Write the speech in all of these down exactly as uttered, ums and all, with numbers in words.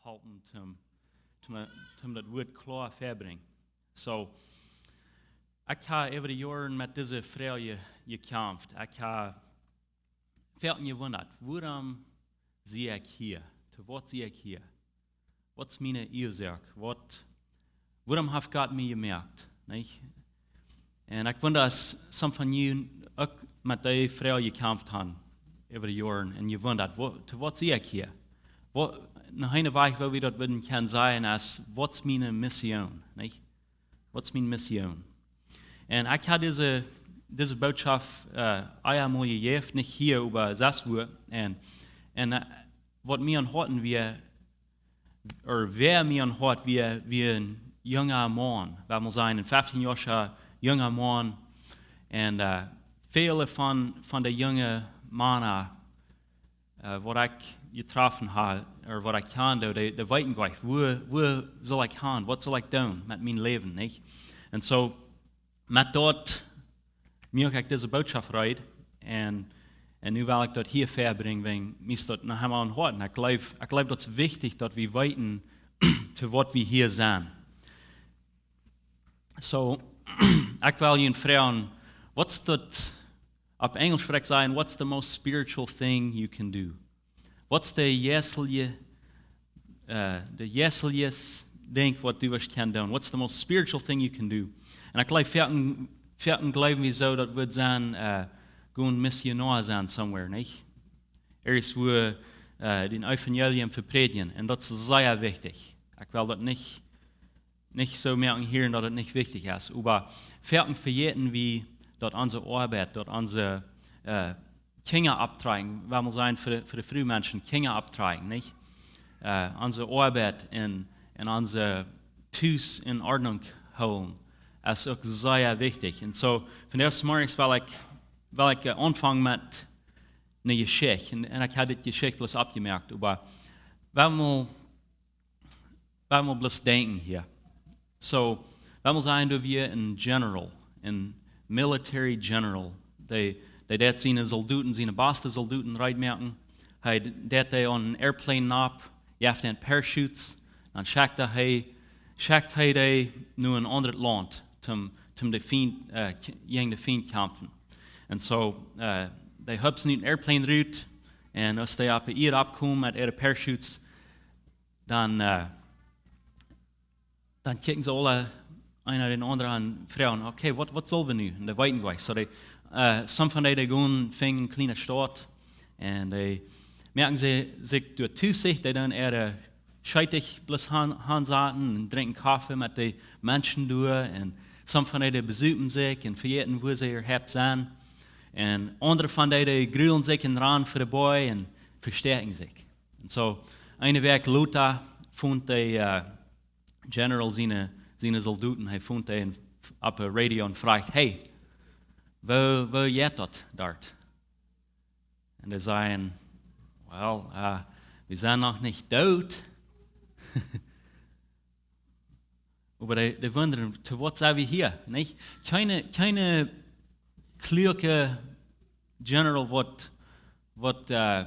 halpen toom, toom, toom daut Wuat kloa väabrinjen. So, ekj hab äwa de Joaren met dise Froag je-, jekjamft. Ekj hab väl jewundat, wuarom sie ekj hia? To waut sie ekj hia? Waut es miene Uasoak? Waut, wuarom haft Gott mie jemoakt? Nich? Un ekj wunda aus some von junt uk met dee Froag jekjamft haben äwa de Joaren un jewundat, wo-, to waut sie ekj hia? Waut, een Wajch, woo wie daut wudden kjennen sajen, es, waut es miene Mission? Nich? Waut es miene Mission? Un ekj hab dise, dise Bootschoft, äh, ea mol jejäft, nich hia, oba sest wua. Un, un, äh, waut mie aum Hoaten wia, ooda wäa mie aum Hoat wia, wia een junga Maun, well wie sajen, een feftieenjoascha junga Maun. Un, äh, väle von, von de junge Mana, äh, waut ekj jetroffen hab, ooda waut ekj kjand, dee, dee weeten nich, wua, wua saul ekj gonen, waut saul ekj doonen met mien Läwen, nich? Un so, met daut muak ekj dise Bootschoft reed, un, un nu well ekj daut hia väabrinjen, wäajen mie es daut noch emma aum Hoat. Un ekj jleew, ekj jleew, daut es wichtich, daut wie weeten, to waut wie hia sent. So, ekj well junt froagen, waut es daut, opp Enjlisch wudd ekj sajen, what's the most spiritual thing you can do? Waut es de jeistelje, äh, de jeistelje Dinkj, waut du wurscht kjennen doonen? What's the most spiritual thing you can do? Un ekj jleew, foaken, foaken jleew wie soo, daut wudd sennen, äh, gonen Missionoa sennen somewhere, nich? Irjentwua, äh, daut Evangelium veprädjen. Un daut es sea wichtich. Ekj well daut nich nich soo moaken hieren, daut daut nich wichtich es. Oba foaken vejäten wie, daut onse Oabeit, daut onse, äh, Kjinja opptrakjen, well wie sajen, fa de, fa de Frumenschen Kjinja opptrakjen, nich? Äh, onse Oabeit un, un onse Tus en Ordnunk hoolen, es uk sea wichtich. Un so, vondoag zemorjes well ekj, well ekj, äh, aunfangen met eene Jeschicht. Un, un ekj hab dise Jeschicht bloos oppjemoakt, oba well wie mol well wie mol bloos denkjen hia. So, well wie mol sajen, doa wia een General, een military General, dee, dee deed siene Soldoten, siene baste Soldoten reed moaken. Hee deed dee aun een Airplane nopp, jeef an Parachutes, dan schekjt hee, schekjt hee dee no een aundret Launt, toom, toom de Fient, äh, kj-, jäajen de Fient kjamfen. Un so, äh, dee hupsen ut dän Airplane rut, un aus dee oppe Ieed oppkjeemen met äare Parachutes, dan, äh, dan kjikjen see aule eena dän aundren aun un froagen: "Okay, waut, waut sell wie nu?" Un dee weeten nich. So dee, äh, some von dee, dee gonen, finjen eene kjliene Staut. Un dee moaken see sikj doa to sikj, dee doonen äare Scheetich bloos han-, hansaten un drinkjen Koffe met de Menschen doa. Un some von dee, dee besupen sikj un vejäten, wua see äwahaupt sent. Un aundre von dee, dee grulen sikj un rannen fa de Boaj un vestäakjen sikj. Un so, eene Wäakj lota funk de, äh, General siene, siene Soldoten, hee funk dee en, opp de Radio un fruach: "Hey, woo, woo jeit daut doa?" Un dee säden: "Well, äh, wie sent noch nich doot." Oba dee, dee wundren, to waut sent wie hia, nich? Kjeene, kjeene kluake General woat, woat, äh,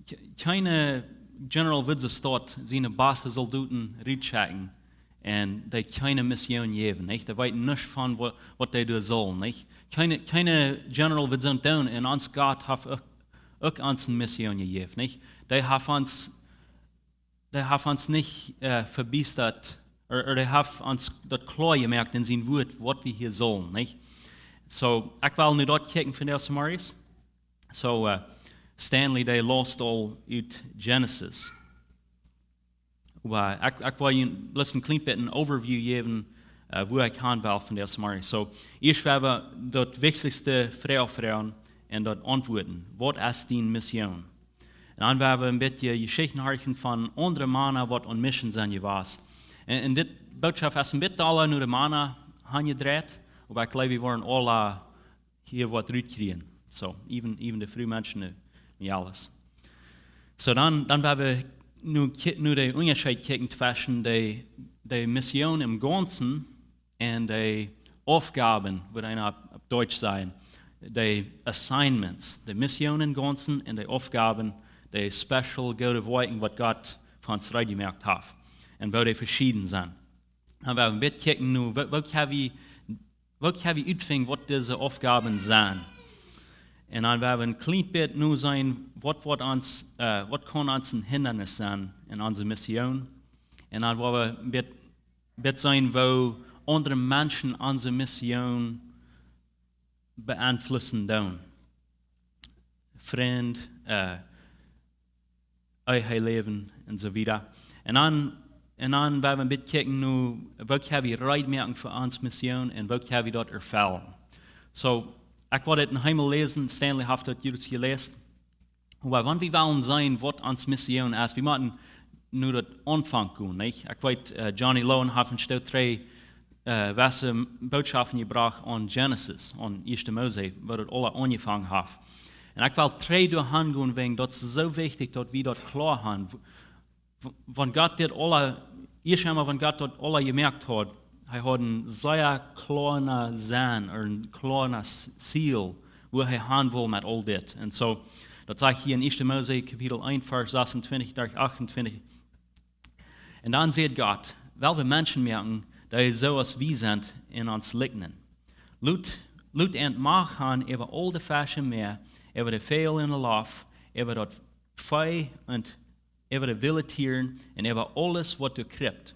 kj-, kjeene General wudd soo staut siene baste Soldoten rutschekjen un dee kjeene Mission jäwen, nich? Dee weeten nuscht von wa-, waut dee doonen sellen, nich? Kjeene, kjeene General wudd soo doonen, un ons Gott haft uk, uk ons eene Mission jejäft, nich? Dee haft ons dee haft ons nich, äh, vebiestat, ooda, ooda dee haft ons daut kloa jemoakt en sien Wuat, waut wie hia sellen, nich? So, ekj well nu daut kjikjen vondoag zemorjes. So, äh, Stanley, dee läst aul ut Genesis. Oba ekj, ekj well junt bloos een kjlien bät een Overview jäwen, äh, wua ekj han well vondoag zemorjes. So, ieescht well wie daut wichtichste Froag froagen un daut auntwuaden. Waut es diene Mission? Un dan woa wie een bät Jeschichten hieren von aundre Mana, waut aun Mission sent jewast. Un, un dise Bootschoft es een bät aula no de Mana hanjedreit, oba ekj jleew, wie woaren aula hia waut rutkjrieen. So, even, even de Frumenschen, äh, mejales. So, dan, dan woa wie nu kj-, nu dän Unjascheet kjikjen tweschen de, de Mission em Gaunzen un de Aufgaben, wudd eena opp, opp Deutsch sajen, de Assignments, de Mission em Gaunzen un de Aufgaben, de special goode Woakjen, waut Gott fa ons reed jemoakt haft. Un woo dee veschieden sent. Dan woa wie een bät kjikjen nu, woo, woo kjenn wie, woo kjenn wie utfinjen, waut dise Aufgaben sent. Un dan woa wie een kjleen bät nu seenen, waut, waut ons, äh, waut kaun ons een Hindanis sennen en onse Mission. Un dan woa wie een bät, bät seenen, woo aundre Menschen onse Mission beeinflussen doonen. Frind, äh, Eheläwen un soo wieda. Un dan, un dan woa wie een bät kjikjen nu, woo kjenn wie reed moaken fa onse Mission un woo kjenn wie daut erfellen. So, ekj wull dit noch eemol läsen, Stanley haft daut jrods jeläst. Oba wan wie wellen seenen, waut onse Mission es, wie motten nu daut aunfangen, nich? Ekj weet, äh, Johnny Lowen haft een Stoot dree, äh, waut, ähm, Bootschoften jebrocht aun Genesis, aun Ieeschte Mose, woo daut aula aunjefongen haft. Un ekj well dree doa han gonen, wäajen daut es soo wichtich, daut wie daut kloa haben. W-, w-, wan Gott dit aula, ieescht emol, wan Gott daut aula jemoakt haud, hee haud een sea kloaren Senn, ooda een kloaret S-, Ziel, wua hee han wull met aul dit. Un so, daut sajcht hia en Ieeschte Mose, Kapitel eent, Varsch sasuntwintich derch achtuntwintich. Un dan säd Gott: "Well wie Menschen moaken, dee soo aus wie sent, en ons Likjnis. Lot, lot an Macht han äwa aul de Fesch em Mäa, äwa de Väajel en de Loft, äwa daut Vee un äwa de wille Tieren un äwa aules, waut doa kjript."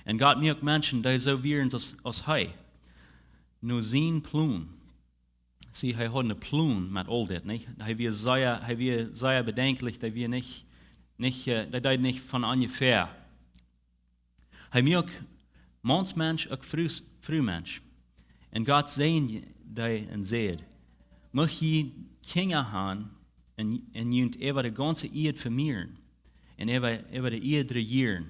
Un Gott muak Menschen, dee soo wieren aus, aus hee, no sienen Plon. See, hee haud een Plon met aul dit, nich? Hee wia sea, hee wia sea bedenklich, hee wia nich, nich, äh, hee deed nich von onjefäa. Hee muak Maunsmensch uk Frues-, Frumensch. Un Gott säajend dee un säd: "Mucht jie Kjinja han un, un junt äwa de gaunze Ieed vemieren un äwa, äwa de Ieed rejieren.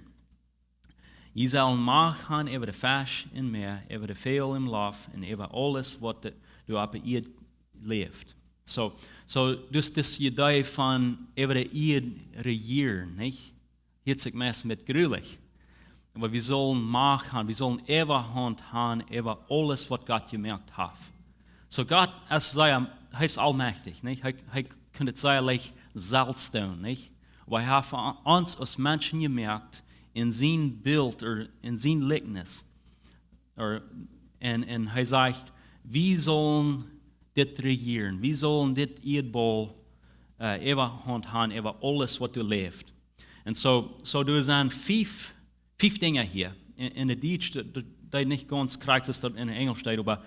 Jie sellen Macht han äwa de Fesch em Mäa, äwa de Väajel en de Loft un äwa aules, waut de, doa opp de Ieed läft." So, so, dus, dis Idee von äwa de Ieed rejieren, nich? Hieet sikj meist een bät grulich. Oba wie sellen Macht han, wie sellen Äwahaunt han äwa aules, waut Gott jemoakt haft. So Gott es sea, hee es aulmajchtich, nich? Hee, hee kunn et sea leicht selfst doonen, nich? Oba hee haft ons aus Menschen jemoakt en sien Bilt, ooda en sien Likjnis. Ooda, un, un hee sajcht, wie sellen dit rejieren, wie sellen dit Ieedbaul, äh, Äwahaunt han äwa aules, waut doa läft. Un so, so doa sent fief, fief Dinja hia. En, en de Dietsch, daut, daut, daut nich gaunz krakjt es, daut en Enjelsch steit, oba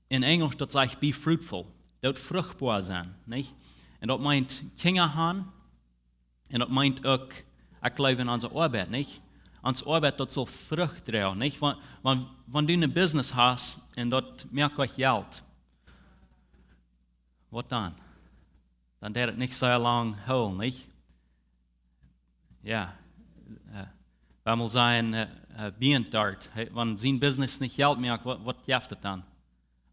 en Enjelsch, daut sajcht: "Be fruitful." Daut fruchtboa sennen, nich? Un daut meent Kjinja han. Un daut meent uk, ekj jleew, en onse Oabeit, nich? Onse Oabeit, daut saul Frucht droagen, nich? Wan, wan, wan du een Business hast un daut moakt uk Jelt, waut dan? Dan deit et nich sea lang hoolen, nich? Jo, äh, wie mol sajen, äh, äh, Bienendaut. Hee, wan sien Business nich Jelt moakt, waut, waut jeft et dan?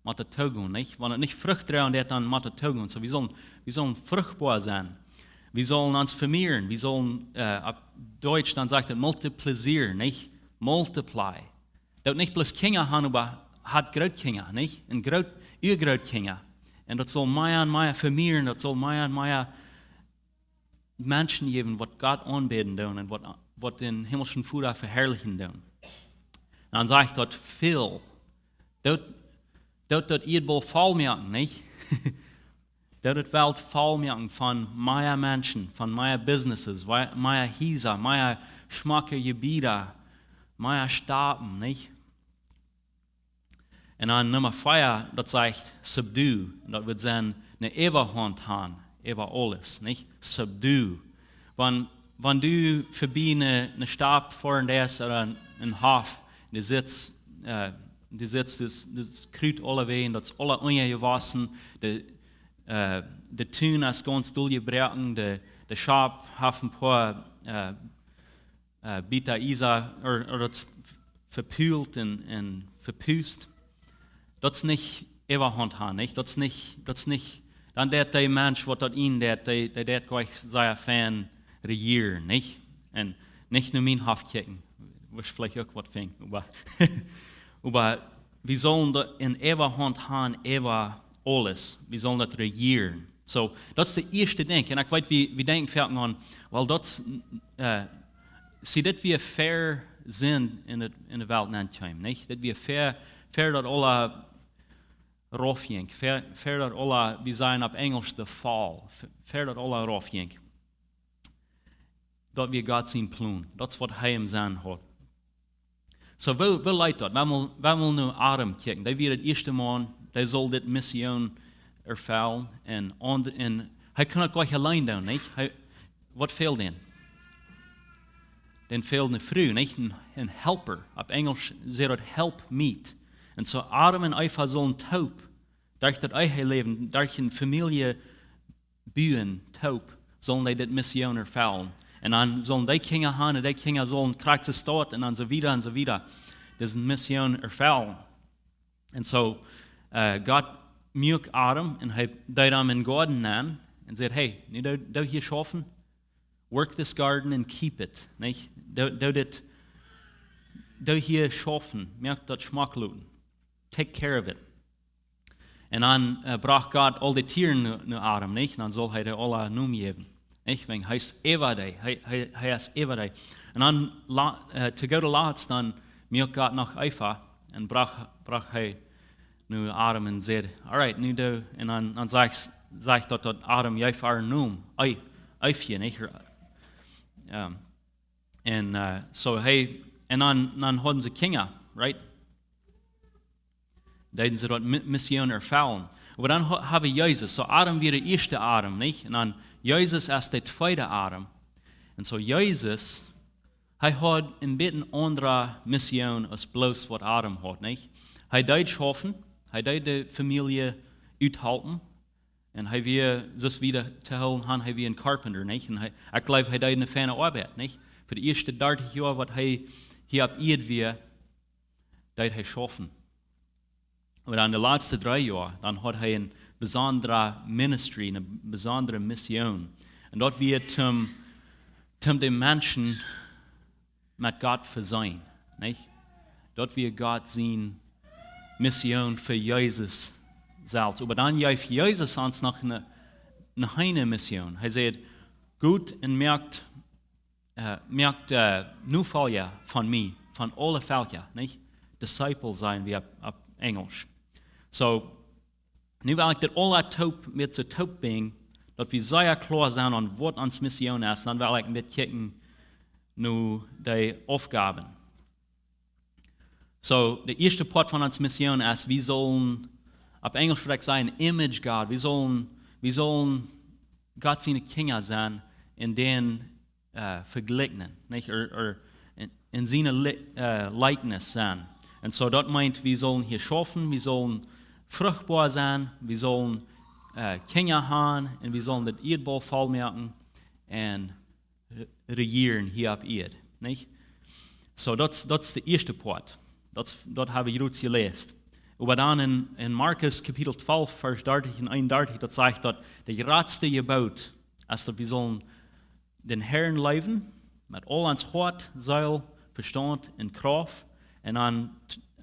Mott et toogonen, nich? Wan et nich Frucht droagen deit, dan mott et toogonen. So, wie sellen, wie sellen fruchtboa sennen. Wie sellen ons vemieren. Wie sellen, äh, opp Dietsch, dan sajcht et multiplizieren, nich? Multiply. Daut nich bloos Kjinja han, oba hat Grootkjinja, nich? Un Groot-, Uagrootkjinja. Un daut saul mea un mea vemieren, daut saul mea un mea Menschen jäwen, waut Gott aunbäden doonen un waut, waut dän himmelschen Voda veharlichen doonen. Dan sajcht daut väl. Daut, daut, daut Ieedbaul voll moaken, nich? Daut de Welt voll moaken von mea Menschen, von mea Businesses, wei-, mea Hiesa, mea schmocke Jebieda, mea Stapen, nich? Un dan Numma vea, daut sajcht subdue. Un daut wudd sennen ne Äwahaunt han äwa aules, nich? Subdue. Wan, wan du verbie ne, ne Stap foaren deist ooda een, een Hoff, du sitst, äh, du sitst, daut, daut Krut aulawäajen, daut es aula unjajewossen, de, äh, de Tun es gaunz doll jebroaken, de, de Schop haft een poa, äh, äh, Bieta Isa, ooda, ooda daut es vepult un, un vepust. Daut es nich Äwahaunt han, nich? Daut es nich, daut es nich, dan deit de Mensch, waut daut en deit, dee, dee deit jlikj sea fein rejieren, nich? Un nich no mien Hoff kjikjen, wudd veleicht uk waut finjen, oba, oba wie sellen daut en Äwahaunt han äwa aules. Wie sellen daut rejieren. So, daut es daut ieeschte Dinkj. Un ekj weet, wie, wie denkjen foaken aun, well, daut es, äh, See, dit wia ver Sind en de, en de Welt nenn kjeem, nich? Dit wia ver, ver daut aula rauf jinkj, ver, ver daut aula, wie sajen opp Enjlisch, the fall, ver, ver daut aula rauf jinkj. Daut wia Gott sien Plon, daut es waut hee em Senn haud. So, woo, woo leet daut? Wan wie, wan wie no Adam kjikjen, dee wia daut ieeschte Maun, dee sull dit Mission erfellen. Un, un, un hee kunn daut nich auleen doonen, nich? Hee, waut fäld am? Dän fäld eene Fru, nich? Een, een Helper. Opp Enjlisch sajcht daut help meet. Un so Adam un Eva sullen toop, derch daut Eheläwen, derch eene Famielje buen, toop, sullen dee dit Mission erfellen. Un dan sullen dee Kjinja haben, un dee Kjinja sullen krakjt soo staut, un dan soo wieda un soo wieda. Dit es eene Mission erfellen. Un so, äh, Gott muak Adam un hee deed am em Goaden aun un säd: "Hey, nu doo, doo hia schaufen. Work this garden and keep it." Nich? Doo, doo dit, doo hia schaufen. Moak daut schmock loten. Take care of it. Un dan, äh, brocht Gott aul de Tieren no, no Adam, nich? Dan sull hee dee aula Nomen jäwen. Nich? Wäajen hee es äwa dee, hee, hee, hee es äwa dee. Un dan, la-, äh, to gooda Latst, dan muak Gott noch Eva un brocht, brocht hee no Adam un säd: "All right, nu doo." Un dan, dan sajcht, sajcht daut, daut Adam jeef äa Nomen, Ei-, Eefje, nich? Ähm, un, äh, so hee, un dan, dan hauden see Kjinja, right? Deeden see daut Mi-, Mission erfellen. Oba dan ha-, haben wie Jesus. So Adam wia de ieeschte Adam, nich? Un dan Jesus es de tweede Adam. Un so Jesus, hee haud een bät eene aundre Mission aus bloos waut Adam haud, nich? Hee deed schaufen, hee deed de Famielje uthalpen. Un hee wia, soo aus wie daut to hoolen haben, hee wia een Carpenter, nich? Un hee, ekj jleew, hee deed eene feine Oabeit, nich? Fa de ieeschte dartich Joa waut hee hia opp Ieed wia, deed hee schaufen. Oba dan de latste dree Joa, dan haud hee eene besondre Ministry, eene besondre Mission. Un daut wia toom, toom de Menschen met Gott vesöhnen, nich? Daut wia Gott siene Mission fa Jesus selfst. Oba dan jeef Jesus ons noch eene, eene aundre Mission. Hee säd: "Got un moakt, äh, moakt, äh, Nofolja von mie, von aule Velkja", nich? Disciple sajen wie opp, opp Enjlisch. So, nu well ekj daut aula toop met soo toop binjen, daut wie sea kloa sent aun waut ons Mission es, dan well ekj een bät kjikjen no de Aufgowen. So, de ieeschte Poat von ons Mission es, wie sullen, opp Enjlisch wudd ekj sajen, image God, wie sullen, wie sullen Gott siene Kjinja sennen un dän, äh, vejlikjen, nich? Ooda, ooda en, en siene Li-, äh, likeness sennen. Un so daut meent, wie sullen hia schaufen, wie sullen fruchtboa sennen, wie sullen, äh, Kjinja haben un wie sullen daut Ieedbaul voll moaken un re-, rejieren hia opp Ieed, nich? So, daut es, daut es de ieeschte Poat. Daut es, daut haben wie jrods jeläst. Oba dan en, en Markus Kapitel twalf, Varsch dartich un eenundartich, daut sajcht daut de jratste Jeboot es daut wie sullen dän Herrn leewen met aul ons Hoat, Seel, Vestaunt un Krauft. Un dan,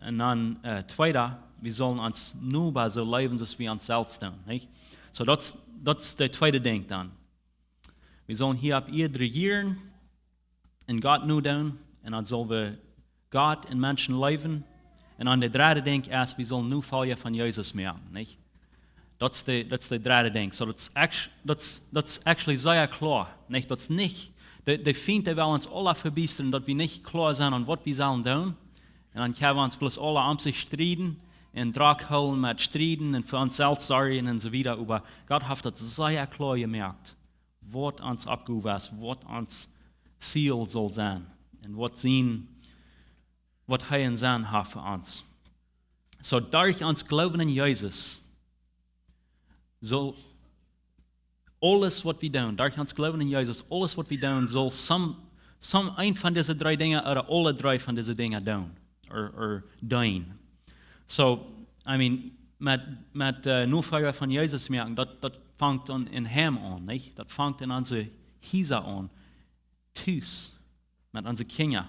un dan, äh, tweeda, wie sullen ons Noba soo leewen soo aus wie ons selfst doonen, nich? So, daut es, daut es de tweede Dinkj dan. Wie sullen hia opp Ieed rejieren un Gott nodoonen, un dan sell wie Gott un Menschen leewen. Un dan de dredde Dinkj es, wie sullen Nofolja von Jesus moaken, nich? Daut es de, daut es de dredde Dinkj. So, daut es actu-, daut es, daut es actually sea kloa, nich? Daut es nich, de, de Fient, dee well ons aula vebiestren, daut wie nich kloa sent aun waut wie sellen doonen. Un dan kjenn wie ons bloos aula om sikj strieden un drock hoolen met strieden un fa ons selfst sorjen un soo wieda. Oba Gott haft daut sea kloa jemoakt, waut ons Oppgow es, waut ons Ziel saul sennen un waut sien, waut hee em Senn haft fa ons. So, derch ons Gloowen en Jesus saul aules waut wie doonen, derch ons Gloowen en Jesus, aules waut wie doonen, saul some, some een von dise dree Dinja ooda aule dree von dise Dinja doonen, ooda, ooda deenen. So, I mean, met, met, äh, Nofolja von Jesus moaken, daut, daut fangt aun em Heim aun, nich? Daut fangt en onse Hiesa aun, tus, met onse Kjinja.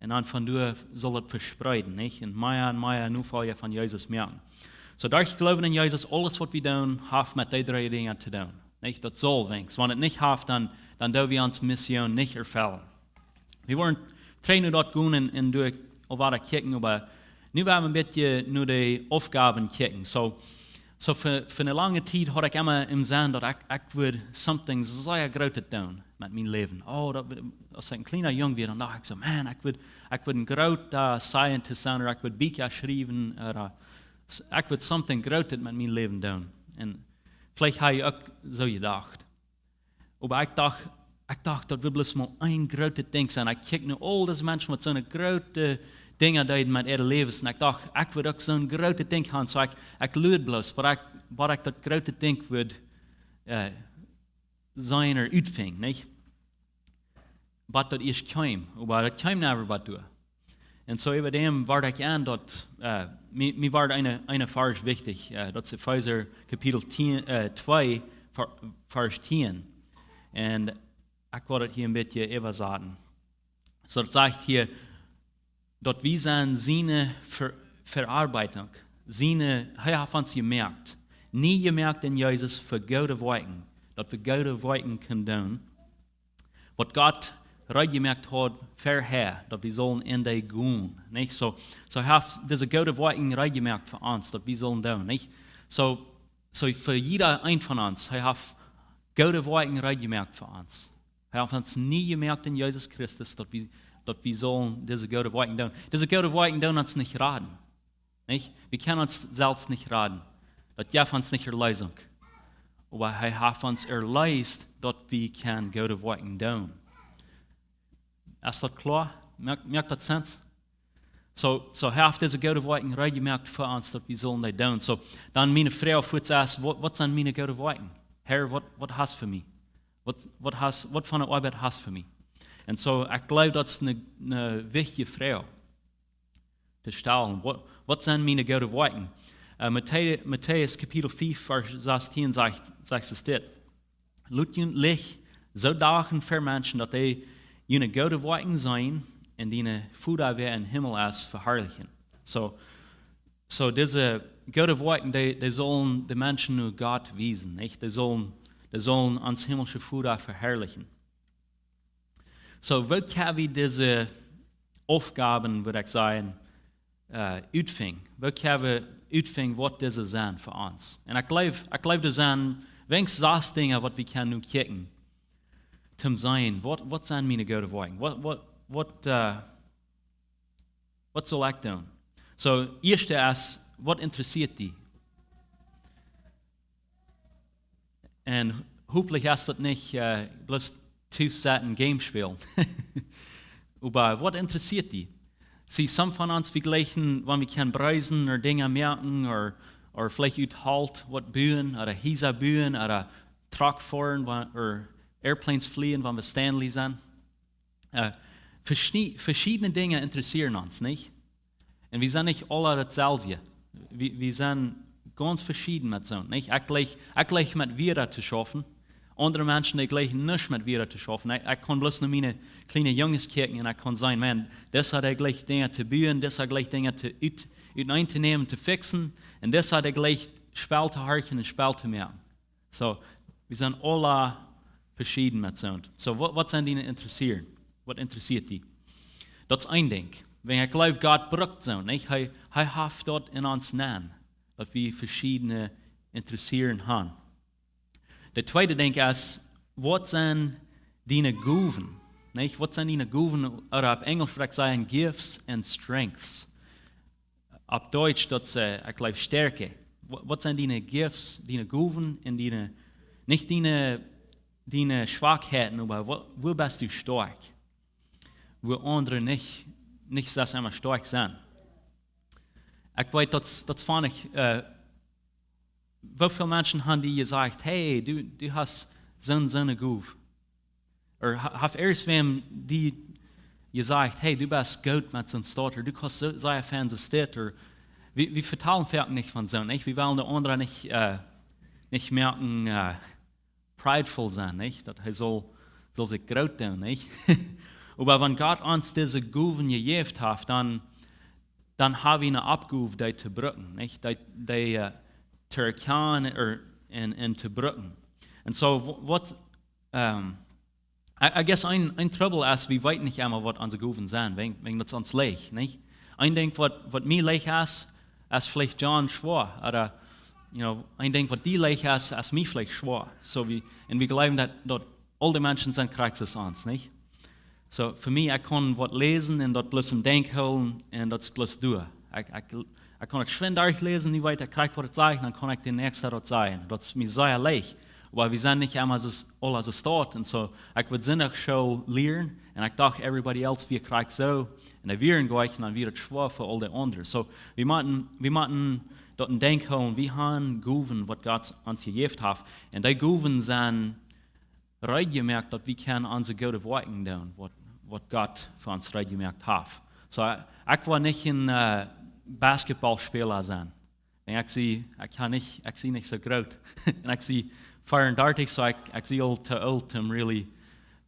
Un dan von doa saul daut vespreeden, nich? Un mea un mea Nofolja von Jesus moaken. So, derch Gloowen en Jesus, aules waut wie doonen, haft met dee dree Dinja to doonen, nich? Daut saul weens. Wan daut nich haft, dan, dan doo wie ons Mission nich erfellen. Wie woaren trigj no daut gonen un, un doa aul wada kjikjen, oba nu woa wie een bät no de Aufgaben kjikjen. So, so fa, fa eene lange Tiet haud ekj emma em Senn daut ekj, ekj wudd something sea grootet doonen met mien Läwen. Oh, daut, aus ekj een kjliena Jung wia, dan docht ekj so, man, ekj wudd, ekj wudd een groota scientist sennen, ooda ekj wudd Bieekja schriewen, ooda s-, ekj wudd something grootet met mien Läwen doonen. Un veleicht hab jie uk soo jedocht. Oba ekj docht, ekj docht, daut wudd bloos mau een grootet Dinkj sennen. Ekj kjikj no aul dise Menschen, waut soone groote Dinja deeden met äare Läwes. Un ekj docht, ekj wudd uk soon grootet Dinkj haben. So ekj, ekj luad bloos, waut ekj, waut ekj daut groote Dinkj wudd, äh, sennen ooda utfinjen, nich? Waut daut ieescht kjeem, oba daut kjeem never waut doa. Un so äwa däm wort ekj aun daut, äh, mie, mie wort een, een Varsch wichtich, äh, daut es Efeesa Kapitel tieen, äh, twee, Ver-, Varsch tieen. Un ekj well daut hia een bät äwasaten. So daut sajcht hia, daut wie sent siene Ver-, Vearbeitung, siene, hee haft ons jemoakt. Nie jemoakt en Jesus fa goode Woakjen, daut wie goode Woakjen kunnen doonen, waut Gott reed jemoakt haud verhäa, daut wie sullen en dee gonen. Nich? So, so hee haft dise goode Woakjen reed jemoakt fa ons, daut wie sullen doonen. Nich? So, so fa jieda een von ons, hee haft goode Woakjen reed jemoakt fa ons. Hee haft ons nie jemoakt en Jesus Christus, daut wie, daut wie sullen dise goode Woakjen doonen. Dise goode Woakjen doonen ons nich raden. Nich? Wie kjennen ons selfst nich raden. Daut jeft ons nich Erleesunk. Oba hee haft ons erleest, daut wie kjennen goode Woakjen doonen. Es daut kloa? Moakt, moakt daut sense? So, so hee haft dise goode Woakjen reed jemoakt fa ons, daut wie sullen dee doonen. So, dan miene Froag fuaz es, waut, waut sent miene goode Woakjen? Herr, waut, waut hast fa mie? Waut, waut hast, waut fa eene Oabeit hast fa mie? Un so, ekj gleew, daut es eene, eene wichtje Froag to stalen. Waut, waut sent miene goode Woakjen? Äh, Matä-, Matäus Kapitel fief, Varsch sastieen sajcht, sajcht et dit: Lot jun Licht soo dagen ver Menschen, daut dee june goode Woakjen seenen un dienen Voda, waut em Himmel es, veharlichen. So, so dise goode Woakjen, dee, dee sullen de Menschen no Gott wiesen, nich? Dee sullen, dee sullen ons himmlische Voda veharlichen. So, woo kjenn wie dise Aufgaben, wudd ekj sajen, äh, utfinjen? Woo kjenn wie utfinjen, waut dise sent fa ons? Un ekj gleew, ekj gleew, doa sent weens sas Dinja, waut wie kjennen nu kjikjen, toom seenen, waut, waut sent miene goode Woakjen? Waut, waut, waut, äh, waut saul ekj doonen? So, ieescht es, waut interessieet die? Un hopentlich es daut nich, äh, bloos tus sitten Games spälen. Oba waut interessieet die? See, some von ons, wie jlikjen, wan wie kjennen breisen ooda Dinja moaken ooda, ooda veleicht ut Holt waut buen ooda Hiesa buen ooda Truck foaren, wa-, ooda Airplanes flieen, wan wie Stanley sent. Äh, veschi-, veschiedne Dinja interessieren ons, nich? Un wie sent nich aule dautselwje. Wie, wie sent gaunz veschieden met soont, nich? Ekj jlikj, ekj jlikj met Wieed to schaufen. Aundre Menschen, dee jlikjen nich met Wieed to schaufen. Ekj, ekj kaun bloos no miene kjliene Junges kjikjen un ekj kaun sajen, man, disa, dee jlikjt Dinja to buen, disa jlikjt Dinja to ut-, uteneen to nämen, to fixen. Un disa, dee jlikjt Spell to horchen un Spell to moaken. So, wie sent aule veschieden met soont. So, waut, waut sent diene Interessieren? Waut interessieet die? Daut es een Dinkj. Wan ekj jleew, Gott brukt soont, nich? Hee, hee haft daut en ons nenn, daut wie veschiedne Interessieren haben. Daut tweede Dinkj es, waut sent diene Gowen? Nich? Waut sent diene Gowen? Ooda opp Enjlisch wudd ekj sajen, gifts and strengths. Opp Deutsch, daut es, ekj jleew, Stärke. Wa-, waut sent diene Gifts, diene Gowen un diene, nich diene, diene Schwakheiten, oba wua, wua best du stoakj? Wua aundre nich, nich soo emma stoakj sent. Ekj weet, daut, daut funk ekj, äh, woo väl Menschen haben die jesajcht, hey, du, du hast soon, soone Gow. Ooda ha-, haft irjentwäm die jesajcht, hey, du best goot met soon Stoot, ooda du kaust soo, soo fein soon Stoot, ooda wie, wie vetalen foaken nich von soont, nich? Wie wellen de aundre nich, äh, nich moaken, äh, prideful sennen, nich? Daut hee saul, saul sikj groot doonen, nich? Oba wan Gott ons dise Gowen jejäft haft, dan, dan hab wie eene Oppgow, dee to brucken, nich? Dee, dee, äh, to erkjanen, äh, un, un to brucken. Un so, wa-, waut, ähm, I, I guess een, een Trubbel es, wie weeten nich emma, waut onse Gowen sent, wäajen, wäajen daut ons leicht, nich? Een Dinkj, waut, waut mie leicht es, es veleicht John schwoa, ooda, you know, een Dinkj, waut die leicht es, es mie veleicht schwoa. So wie, un wie jleewen, daut, daut aul de Menschen sent krakjt soo aus ons, nich? So, fa mie, ekj kaun waut läsen un daut bloos em Denkj hoolen un daut es bloos derch. Ekj, ekj, ekj kaun et schwind derchläsen, nich wieda krakjt waut et sajcht, dan kaun ekj de näakjste daut sajen. Daut es mie sea leicht. Oba wie sent nich emma soo, aula soo stoakj. Un so, ekj wull Sindach School lieren un ekj docht, everybody else wia krakjt soo. Un dee wieren goa, un dan wia et schwoa fa aul de aundre. So, wie motten, wie motten daut em Denkj hoolen, wie haben Gowen, waut Gott ons jejäft haft. Un dee Gowen sent reed jemoakt, daut wie kjennen onse goode Woakjen doonen, waut, waut Gott fa ons reed jemoakt haft. So, ekj wull nich een, äh, Basketballspäla sennen. Un ekj sie, ekj sie nich, ekj sie nich soo groot. Un ekj sie veeaundartich, so ekj, ekj sie aul too oolt om really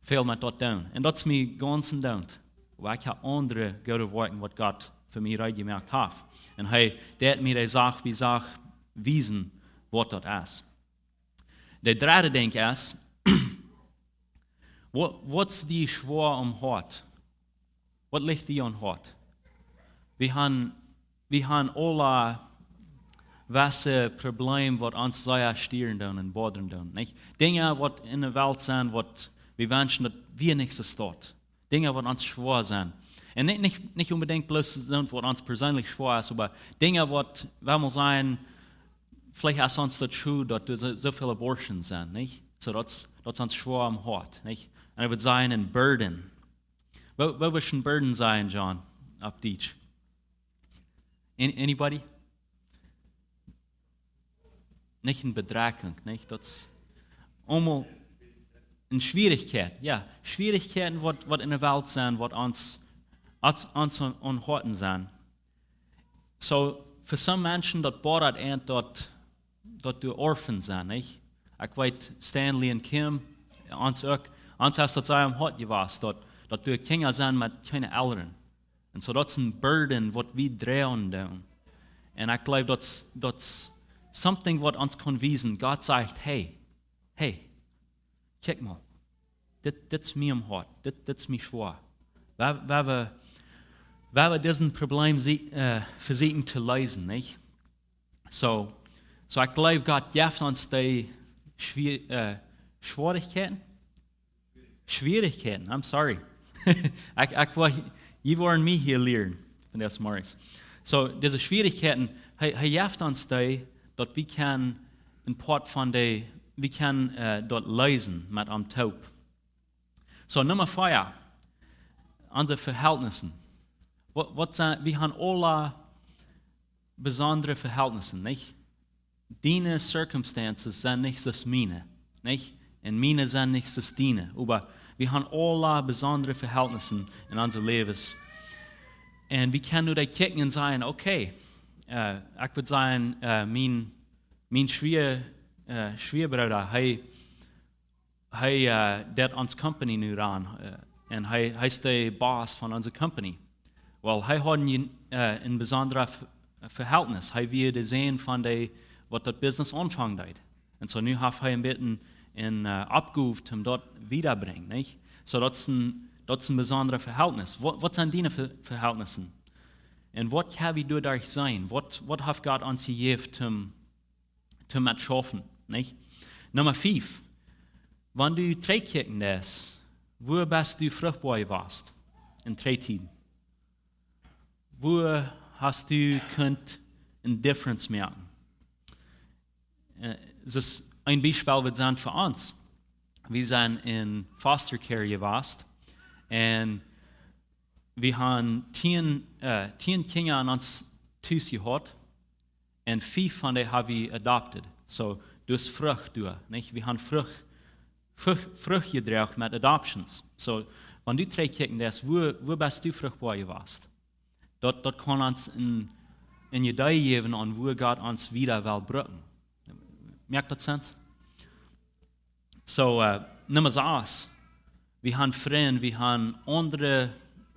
väl met daut doonen. Un daut es mie gaunz endoont. Oba ekj hab aundre goode Woakjen, waut Gott fa mie reed jemoakt haft. Un hee deed mie dee Sach bie Sach wiesen, waut daut es. De dredde Dinkj es, waut, waut es die schwoa aum Hoat? Waut lijcht die aum Hoat? Wie haben, wie haben aula waut Probleemen, waut ons sea stieren doonen un bodren doonen, nich? Dinja, waut enne Welt sent, waut wie wenschen, daut wia nich soo stoakj. Dinja, waut ons schwoa sent. Un nich, nich, nich onbedinjt bloos sent, waut ons perseenlich schwoa es, oba Dinja, waut, wie motten sajen, veleicht es ons daut soo, daut doa soo, soo väl Abortions sent, nich? So, daut, daut es ons schwoa aum Hoat, nich? Un ekj wudd sajen, een Burden. Waut, waut wudd een Burden sennen, John, opp Dietsch? An-, anybody? Nich eene Bedrekjunk, nich? Daut es aulemol eene Schwierichkjeit, jo. Schwierichkjeiten, waut, waut enne Welt sent, waut ons, ons, ons aum, aum Hoat sent. So, fa some Menschen, daut bothert an daut, daut doa Orphans sent, nich? Ekj weet, Stanley un Kim, ons uk, ons es daut sea aum Hoat jewast, daut, daut doa Kjinja sent met kjeene Elren. Un so daut es een Burden, waut wie droagen doonen. Un ekj jleew, daut es, daut es something, waut ons kaun wiesen. Gott sajcht, hey, hey, kjikj mol. Dit, dit es mie aum Hoat. Dit, dit es mie schwoa. Wie, wie, wie, wie disen Problem sie-, äh, vesieekjen to leesen, nich? So, so ekj jleew, Gott jeft ons dee Schwier-, äh, Schwierichkjeiten. Schwierichkjeiten, I'm sorry. Ekj, ekj wull, jie wellen mie hia lieren vondoag zemorjes. So, dise Schwierichkjeiten, hee, hee jeft ons dee, daut wie kjennen een Poat von dee, wie kjennen, äh, daut leesen met am toop. So, Numma vea, onse Verhältnisse. Waut, waut sent, wie haben aula besondre Verhältnisse, nich? Diene circumstances sent nich soo aus miene, nich? Un miene sent nich soo aus diene. Oba wie haben aula besondre Verhältnisse en onse Läwes. Un wie kjennen nu doa kjikjen un sajen, okay, äh, ekj wudd sajen, äh, mien, mien Schwia-, äh, Schwiabrooda, hee, hee, äh, deit ons Company nu rannen, äh, un hee, hee es de Boss von onse Company. Well, hee haud een, äh, een besondret Ve-, Vehältnis. Hee wia de Sän von dee, waut daut Business aunfangen deed. Un so nu haft hee een bät een, äh, Oppgow, om daut wiedabrinjen, nich? So daut es een, daut es een besondret Vehältnis. Waut, waut sent diene Ve-, Vehältnisse? Un waut kjenn wie doaderch seenen? Waut, waut haft Gott ons jejäft, om to met schaufen, nich? Numma fief. Wan du trigjkjikjen deist, wua best du fruchtboa jewast en Trigj-Tieden? Wua hast du kunt eene Difference moaken? Äh, daut es een Biespel, waut sent fa ons. Wie sent en Foster Care jewast. Un wie haben tieen, äh, tieen Kjinja aun ons Tus jehaut. Un fief von dee hab wie adopted. So, daut es Frucht doa, nich? Wie haben Frucht, Frucht, Frucht jedroagen met Adoptions. So, wan du trigjkjikjen deist, wua, wua best du fruchtboa jewast? Daut, daut kaun ons een, een Idee jäwen aun wua Gott ons wieda well brucken. Moakt daut sense? So, äh, Numma sas. Wie haben Frind, wie haben aundre,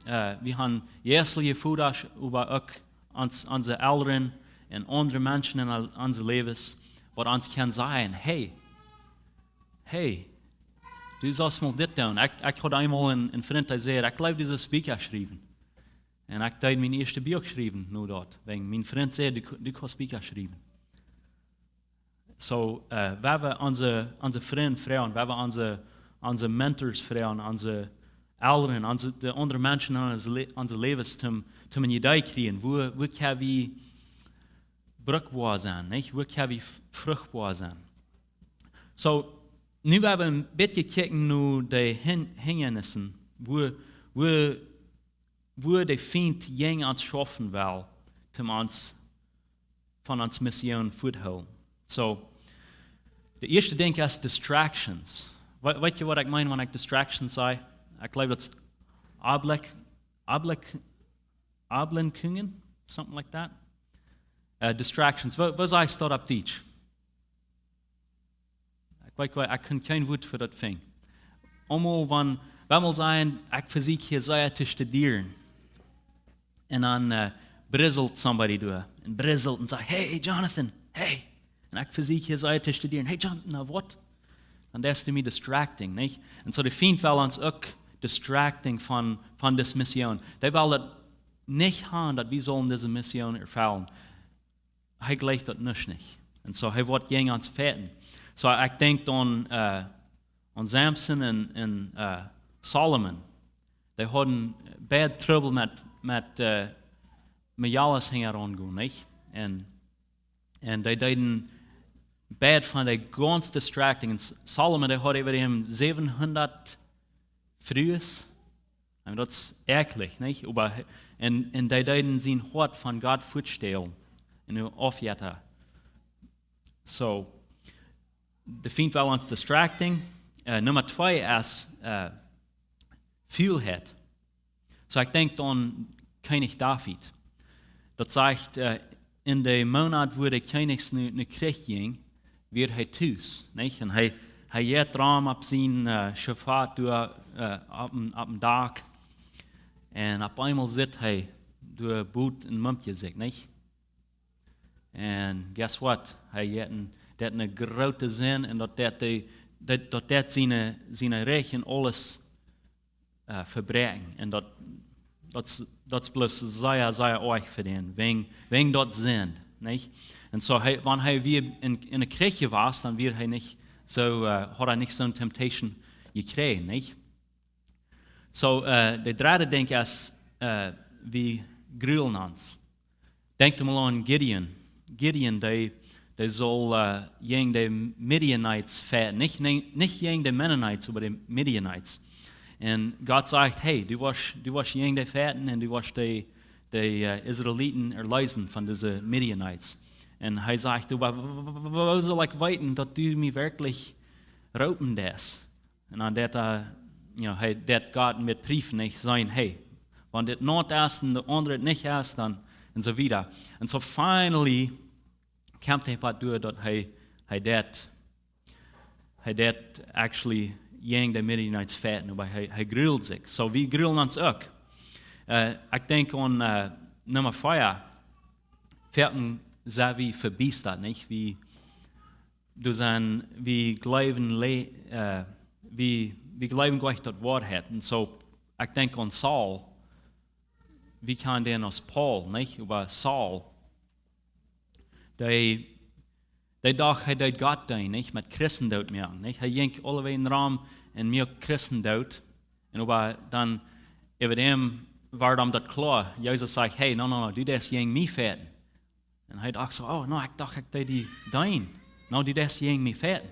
äh, wie haben jeistelje Vodasch, oba uk ons, onse Elren un aundre Menschen en al-, onse Läwes, waut ons kjennen sajen, hey, hey, Du saust mol dit doonen. Ekj, ekj haud eemol een, een Frint, dee säd: "Ekj leew dise Bieekja schriewen." Un ekj deed mien ieeschtet Buak schriewen, nu daut. Wan mien Frint säd: "Du, du kaust Bieekja schriewen." So, äh, wie haben onse, onse Frind froagen, wie haben onse, onse Mentors froagen, onse Elren, onse, de aundre Menschen en onse, Le onse Läwes toom, toom een Idee kjrieen, woo, woo kjenn wie bruckboa sennen, nich? Woo kjenn wie f- fruchtboa sennen? So, nu woa wie een bät kjikjen no de Hin- Hindernissen, woo, woo, woo de Fient jäajen ons schaufen well, toom ons von ons Mission fuatholen. So, de ieeschte Dinkj es distractions. Weet, weet jie, waut ekj meen, wan ekj distractions saj? Ekj jleew, daut es Ablenkj, Ablenkj, Ablenkjungen, something like that. Äh, distractions. Woo, woo sajst daut opp Dietsch? Ekj weet, ekj kunn kjeen Wuat fa daut finjen. Eemol, wan, wan wie sajen, ekj vesieekj hia sea to studieren. Un dan, äh, brisselt somebody doa. Un brisselt un sajcht: "Hey, Jonathan, hey." Un ekj vesieekj hia sea to studieren. "Hey, Jonathan, na waut?" Dan deist du mie distracting, nich? Un so de Fient well ons uk distracting von, von dise Mission. Dee well daut nich haben, daut wie sellen dise Mission erfellen. Hee jleicht daut nuscht nich. Un so, hee woat jäajen ons fighten. So, ekj denkj aun, äh, aun Samson un, un, äh, Solomon. Dee hauden bad trouble met, met, äh, Majalas hinjaraun gonen, nich? Un, un dee deeden bad von de gaunz distracting. Un S- Solomon, dee haud äwa am säwenhundat Frues. I mean, daut es ekjlich, nich? Oba he- un, un dee deeden sien Hoat von Gott fuatstalen. Un nu aufjäta. So, de Fient well ons distracting. Äh, Numma twee es, äh, Fuulheit. So, ekj denkj aun Kjennich David. Daut sajcht, äh, en de Moonat, wua de Kjennichs no, no Kjrich jinjen, wia hee tus, nich? Un hee, hee jeit rom opp sien, äh, Schafott doa, äh, opp een, opp een Dak. Un opp eemol sitt hee doa buten een Mumkje sikj, nich? Un guess what? Hee jeit een, daut es eene groote Sind un daut, daut, daut, daut, daut siene, siene Rikj un aules, äh, vebräakjen. Un daut, daut es, daut es bloos sea, sea oajch fa dän. Wäajen, wäajen daut Sind, nich? Un so, hee, wan hee wia en, en de Kjrich jewast, dan wia hee nich soo, äh, haud hee nich soone temptation jekjräajen, nich? So, äh, de dredde Dinkj es, äh, wie grulen ons. Denkjt mol aun Gideon. Gideon, dee, dee sull, äh, jäajen de Midianites fighten. Nich, nich, nich jäajen de Mennonites, oba de Midianites. Un Gott sajcht: "Hey, du woascht, du woascht jäajen dee fighten un du woascht de, de, äh, Israeliten erleesen von dise Midianites." Un hee sajcht: "Oba w-, w-, w-, w-, woo saul ekj weeten, daut du mie werkjlich roopen deist?" Un dan deit hee, you know, hee deit Gott met Priefen nich seenen, hey, wan dit nich es un de aundre nich es, dan, un so wieda. Un so finally kjemt hee waut doa, daut hee, hee deit, hee deit actually jäajen de Midianites fighten, oba hee, hee grult sikj. So, wie grulen ons uk. Äh, ekj denkj aun, äh, Numma vea. Foaken sent wie vebiestat, nich? Wie doa sent, wie jleewen le-, äh, wie, wie jleewen jlikj daut Woarheit. Un so, ekj denkj aun Saul, wie kjanen dän aus Paul, nich? Oba Saul, dee, dee docht, hee deed Gott deenen, nich? Met Christen doot moaken, nich? Hee jinkj aulewäajen rom un muak Christen doot. Un oba dan, äwa däm wort am daut kloa. Jesus sajcht: "Hey, no, no, no, du deist jäajen mie fighten." Un hee docht so: "Oh, no, ekj docht, ekj deed die deenen. No, du deist jäajen mie fighten."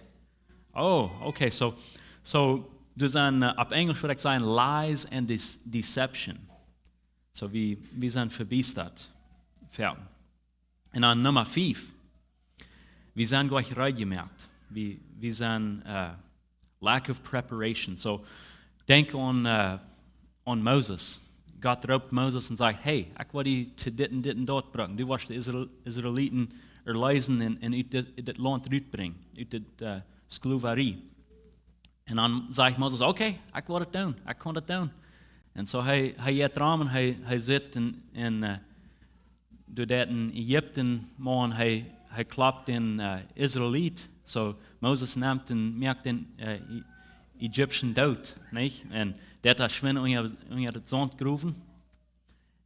Oh, okay, so, so, doa sent, äh, opp Enjlisch wudd ekj sajen, lies and dece-, deception. So, wie, wie sent vebiestat. Ja. Un dan Numma fief. Wie sent jlikj reed jemoakt. Wie, wie sent, äh, lack of preparation. So, denkj aun, äh, aun Moses. Gott roopt Moses un sajcht: "Hey, ekj woa die to dit un dit un daut brucken. Du woascht de Israel-, Israeliten erleesen un, un ut dit, dit Launt rutbrinjen, ut dit, äh, Sklaverie." Un dan sajcht Moses: "Okay, ekj woa daut doonen, ekj kaun daut doonen." Un so hee, hee jeit rom un hee, hee sitt en, en, äh, doa deit een Ägiptenmaun, hee, hee klopt dän, äh, Israelit. So, Moses nemt un moakt dän, äh, Ä-, Egypten doot, nich? Un deit daut schwind unja, unja daut Saunt growen.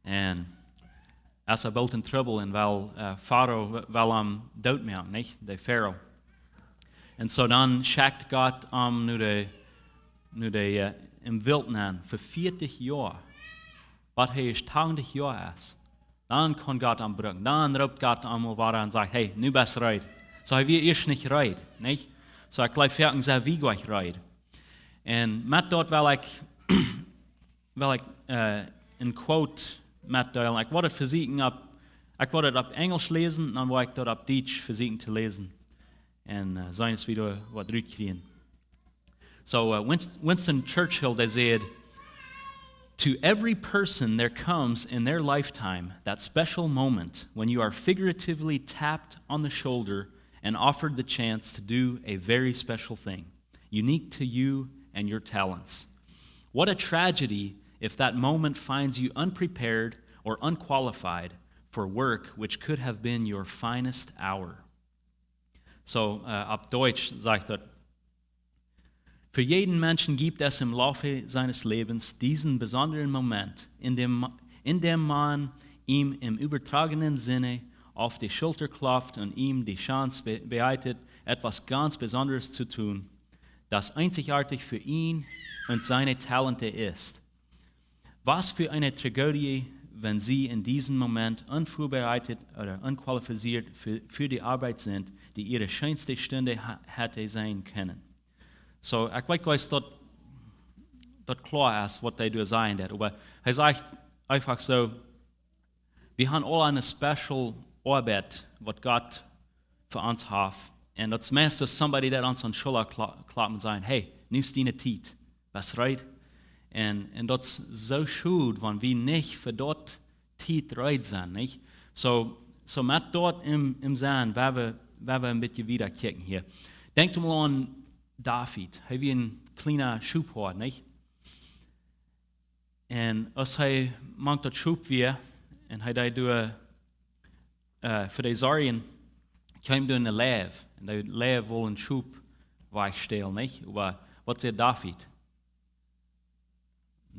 Un es hee boolt en Trubbel un well, äh, Farao w-, well am doot moaken, nich? De Farao. Un soo dan schekjt Gott am no de, no de, äh, em Wilt nenn fa vieetich Joa. Waut hee es tachentich Joa es. Dan kaun Gott am brucken. Dan roopt Gott am aul wada un sajcht: "Hey, nu best reed." Soo, hee wia ieescht nich reed, nich? Soo, ekj jleew, wie sent nich reed. Un met daut well ekj, well ekj, äh, een Quote metdeelen. Ekj woa daut vesieekjen opp, ekj woa daut opp Enjlisch läsen, dan woa ekj daut opp Dietsch vesieekjen to läsen. Un, äh, seenen aus wie doa waut rutkjrieen. So, uh, Winst-, Winston Churchill, dee säd: "To every person there comes in their lifetime that special moment when you are figuratively tapped on the shoulder and offered the chance to do a very special thing, unique to you and your talents. What a tragedy if that moment finds you unprepared or unqualified for work which could have been your finest hour." So, äh, opp Dietsch sajcht daut: "Für jeden Menschen gibt es im Laufe seines Lebens diesen besonderen Moment, in dem, in dem man ihm im übertragenen Sinne auf die Schulter klopft und ihm die Chance be-, bereitet, etwas ganz Besonderes zu tun, das einzigartig für ihn und seine Talente ist. Was für eine Tragödie, wenn Sie in diesem Moment unvorbereitet oder unqualifiziert für, für die Arbeit sind, die Ihre schönste Stunde ha-, hätte sein können." So, ekj weet nich aus daut, daut kloa es, waut hee doa sajcht, oba hee sajcht eefach soo: "Wie haben aule eene special Oabeit, waut Gott fa ons haft. Un daut es meistens somebody, dee ons oppe Schulla kla-, klopt un sajcht: 'Hey, nu es diene Tiet. Best reed?'" Un, un daut es soo schod, wan wie nich fa daut Tiet reed sent, nich? So, so met daut em, em Senn, woa wie, woa wie een bät wieda kjikjen hia. Denkjt mol aun David. Hee wia een kjliena Schophoad, nich? Un aus hee mank daut Schop wia, un hee deed doa, äh, fa dee sorjen, kjeem doa een Leew. Un dee Leew wull een Schop wajchstälen, nich? Oba waut säd David?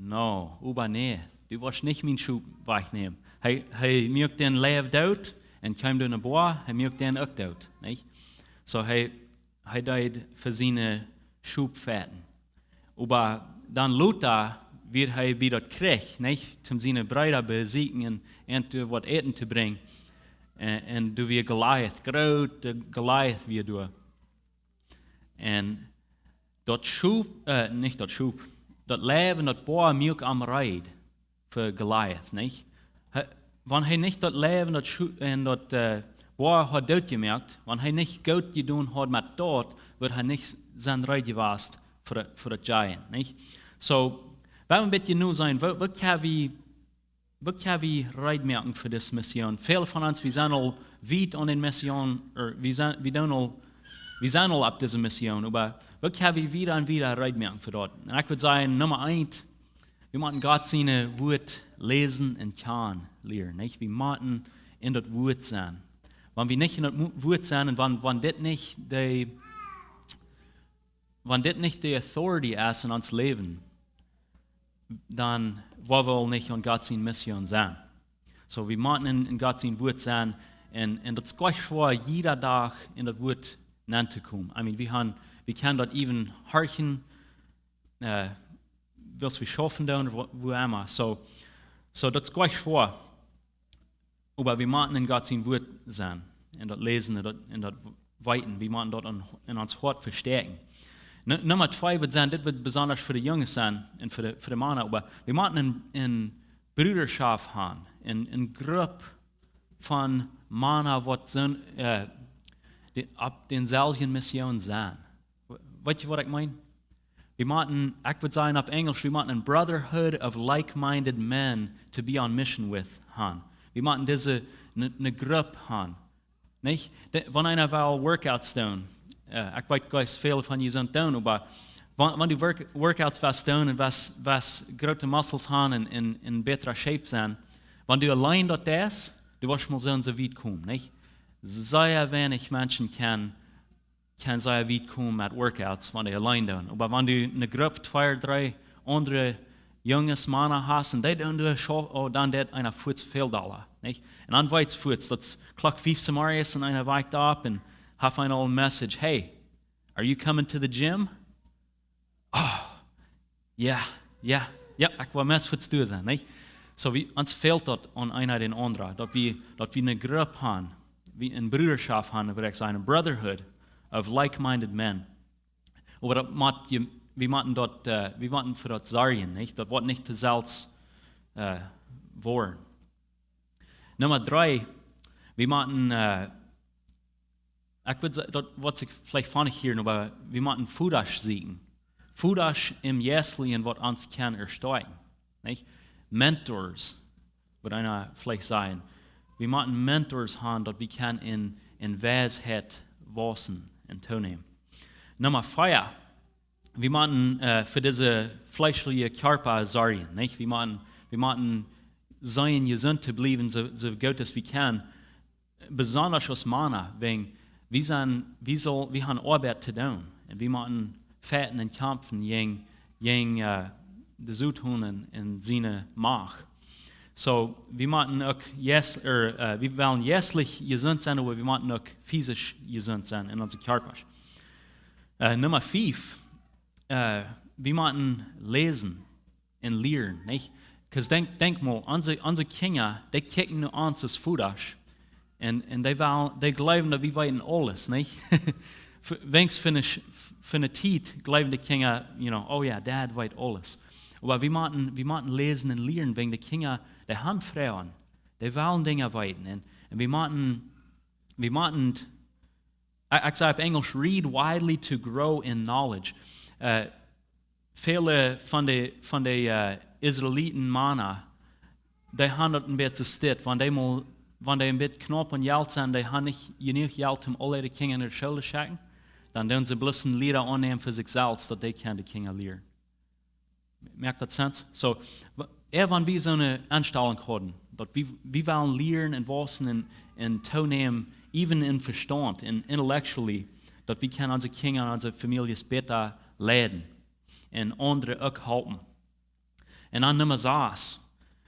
"No, oba nä, du woascht nich mien Schop wajchnämen." Hee, hee muak dän Leew doot un kjeem doa no Boa, hee muak dän uk doot, nich? So hee, hee deed fa siene Schop fechten. Oba dan lota wia hee bie daut Kjrich, nich? Toom siene Breeda besieekjen un, un doa waut Äten to brinjen. Un, un doa wia Goliath, groote Goliath wia doa. Un daut Schop, äh, nich daut Schop, daut Leew un daut Boa muak am reed fa Goliath, nich? Hee, wan hee nich daut Leew un daut Schu-, un daut, äh, Boa haud dootjemoakt, wan hee nich goot jedonen haud met daut, wudd hee nich sennen reed jewast fa, fa daut Giant, nich? So, wie haben een bät nu seenen, waut, waut kjenn wie, waut kjenn wie reed moaken fa dise Mission? Väle von ons, wie sent aul wiet aun de Mission, ooda wie sent, wie doonen aul, wie sent aul opp dise Mission, oba waut kjenn wie wieda un wieda reed moaken fa daut? Un ekj wudd sajen, Numma eent, wie motten Gott sien Wuat läsen un kjanen lieren, nich? Wie motten en daut Wuat sennen. Wan wie nich en daut Mu-, Wuat sent un wan, wan dit nich de, wan dit nich de Authority es en ons Läwen, dan woa wie aul nich aun Gott siene Mission sennen. So, wie motten en, en Gott sien Wuat sennen un, un daut es uk schwoa, jieda Dach en daut Wuat nenn to komen. I mean, wie haben, wie kjennen daut even horchen, äh, wiels wie schaufen doonen, wua, wua emma. So, so daut es uk schwoa. Oba wie motten en Gott sien Wuat sennen. Un daut läsen un daut, un daut weeten. Wie motten daut en, en ons Hoat vestäakjen. Nu-, Numma twee woat sennen, dit woat besonda fa de Junges sennen un fa de, fa de Mana. Oba wie motten en, en Brudaschoft haben. En, en Grupp von Mana, waut sent, äh, dee opp deeselwje Mission sent. Weet jie, waut ekj meen? Wie motten, ekj wudd sajen opp Enjlisch, wie motten a brotherhood of like-minded men to be on mission with haben. Wie motten dise, ne, ne Grupp haben. Nich? De, wan eena well Workouts doonen, äh, ekj weet, ekj weet, väle von junt doonen, oba wan, wan du Work-, Workouts west doonen un west, west groote Muscles haben un, un, un bätre Shape sennen, wan du auleen daut deist, du woascht mol soo un soo wiet komen, nich? Sea weinich Menschen kjennen kjennen sea wiet komen met Workouts, wan dee auleen doonen. Oba wan du eene Grupp, twee, dree aundre Junges, Mana hast, un dee doonen doa scho-, oh, dan deit eena fuaz väl dolla, nich? Un dan weetst fuaz, daut es Klock fief zemorjes un eena wajcht opp un haft eena aul eene Message: "Hey, are you coming to the gym?" "Oh, jo, jo, jo, ekj well meist fuaz doa sennen," nich? Soo, wie, ons fält daut aun eena dän aundren, daut wie, daut wie eene Grupp haben, wie eene Brudaschoft haben, wudd ekj sajen, a brotherhood of like-minded men. Oba daut mott je, wie motten daut, äh, wie motten fa daut sorjen, nich? Daut woat nich to selfst, äh, woaren. Numma dree, wie motten, äh, ekj wudd sajen, daut woat sikj veleicht funny hieren, oba wie motten Vodasch sieekjen. Vodasch em Jeistlichen, waut ons kaun erstoakjen, nich? Mentors, wudd eena veleicht sajen. Wie motten Mentors haben, daut wie kjennen en, en Weisheit waussen un toonämen. Numma vea, wie motten, äh, fa dise fleeschliche Kjarpa sorjen, nich? Wie motten, wie motten seenen, jesunt to bliewen, soo, soo goot aus wie kjennen. Besonda aus Mana, wäajen wie sent, wie saul, wie haben Oabeit to doonen. Un wie motten fighten un kjamfen jäajen, jäajen, äh, de Soton un siene Macht. Soo, wie motten uk jeist-, er, äh, wie wellen jeistlich jesunt sennen, oba wie motten uk physisch jesunt sennen en onse Kjarpa. Äh, Numma fief, äh, wie motten läsen un lieren, nich? 'Cause denkj, denkj mol, onse, onse Kjinja, dee kjikjen no ons aus Vodasch. Un, un dee wellen, dee jleewen, daut wie weeten aules, nich? F-, weens fa eene sch-, fa eene Tiet jleewen de Kjinja, you know, "Oh jo, Dad weet aules." Oba wie motten, wie motten läsen un lieren, wäajen de Kjinja, dee haben Froagen, dee wellen Dinja weeten. Un, un wie motten, wie motten, ekj, ekj saj opp Enjlisch, "Read widely to grow in knowledge." Äh, väle von de, von de, äh, Israeliten Mana, dee haben daut een bät stell, wan dee mol, wan dee een bät knaup aun Jelt sent, dee haben nich jenuach Jelt om aule äare Kjinja no de School to schekjen, dan doonen see bloos Liera aunnämen fa sikj selfst, daut dee kjennen de Kjinja lieren. Moakt daut Sens? Soo, wa-, ea wan wie soone Enstalunk hauden, daut wie, wie wellen lieren un waussen un, un toonämen, even en Vestaunt un intellectually, daut wie kjennen onse Kjinja un onse Famieljes bäta leiden un aundre uk halpen. Un dan Numma sas,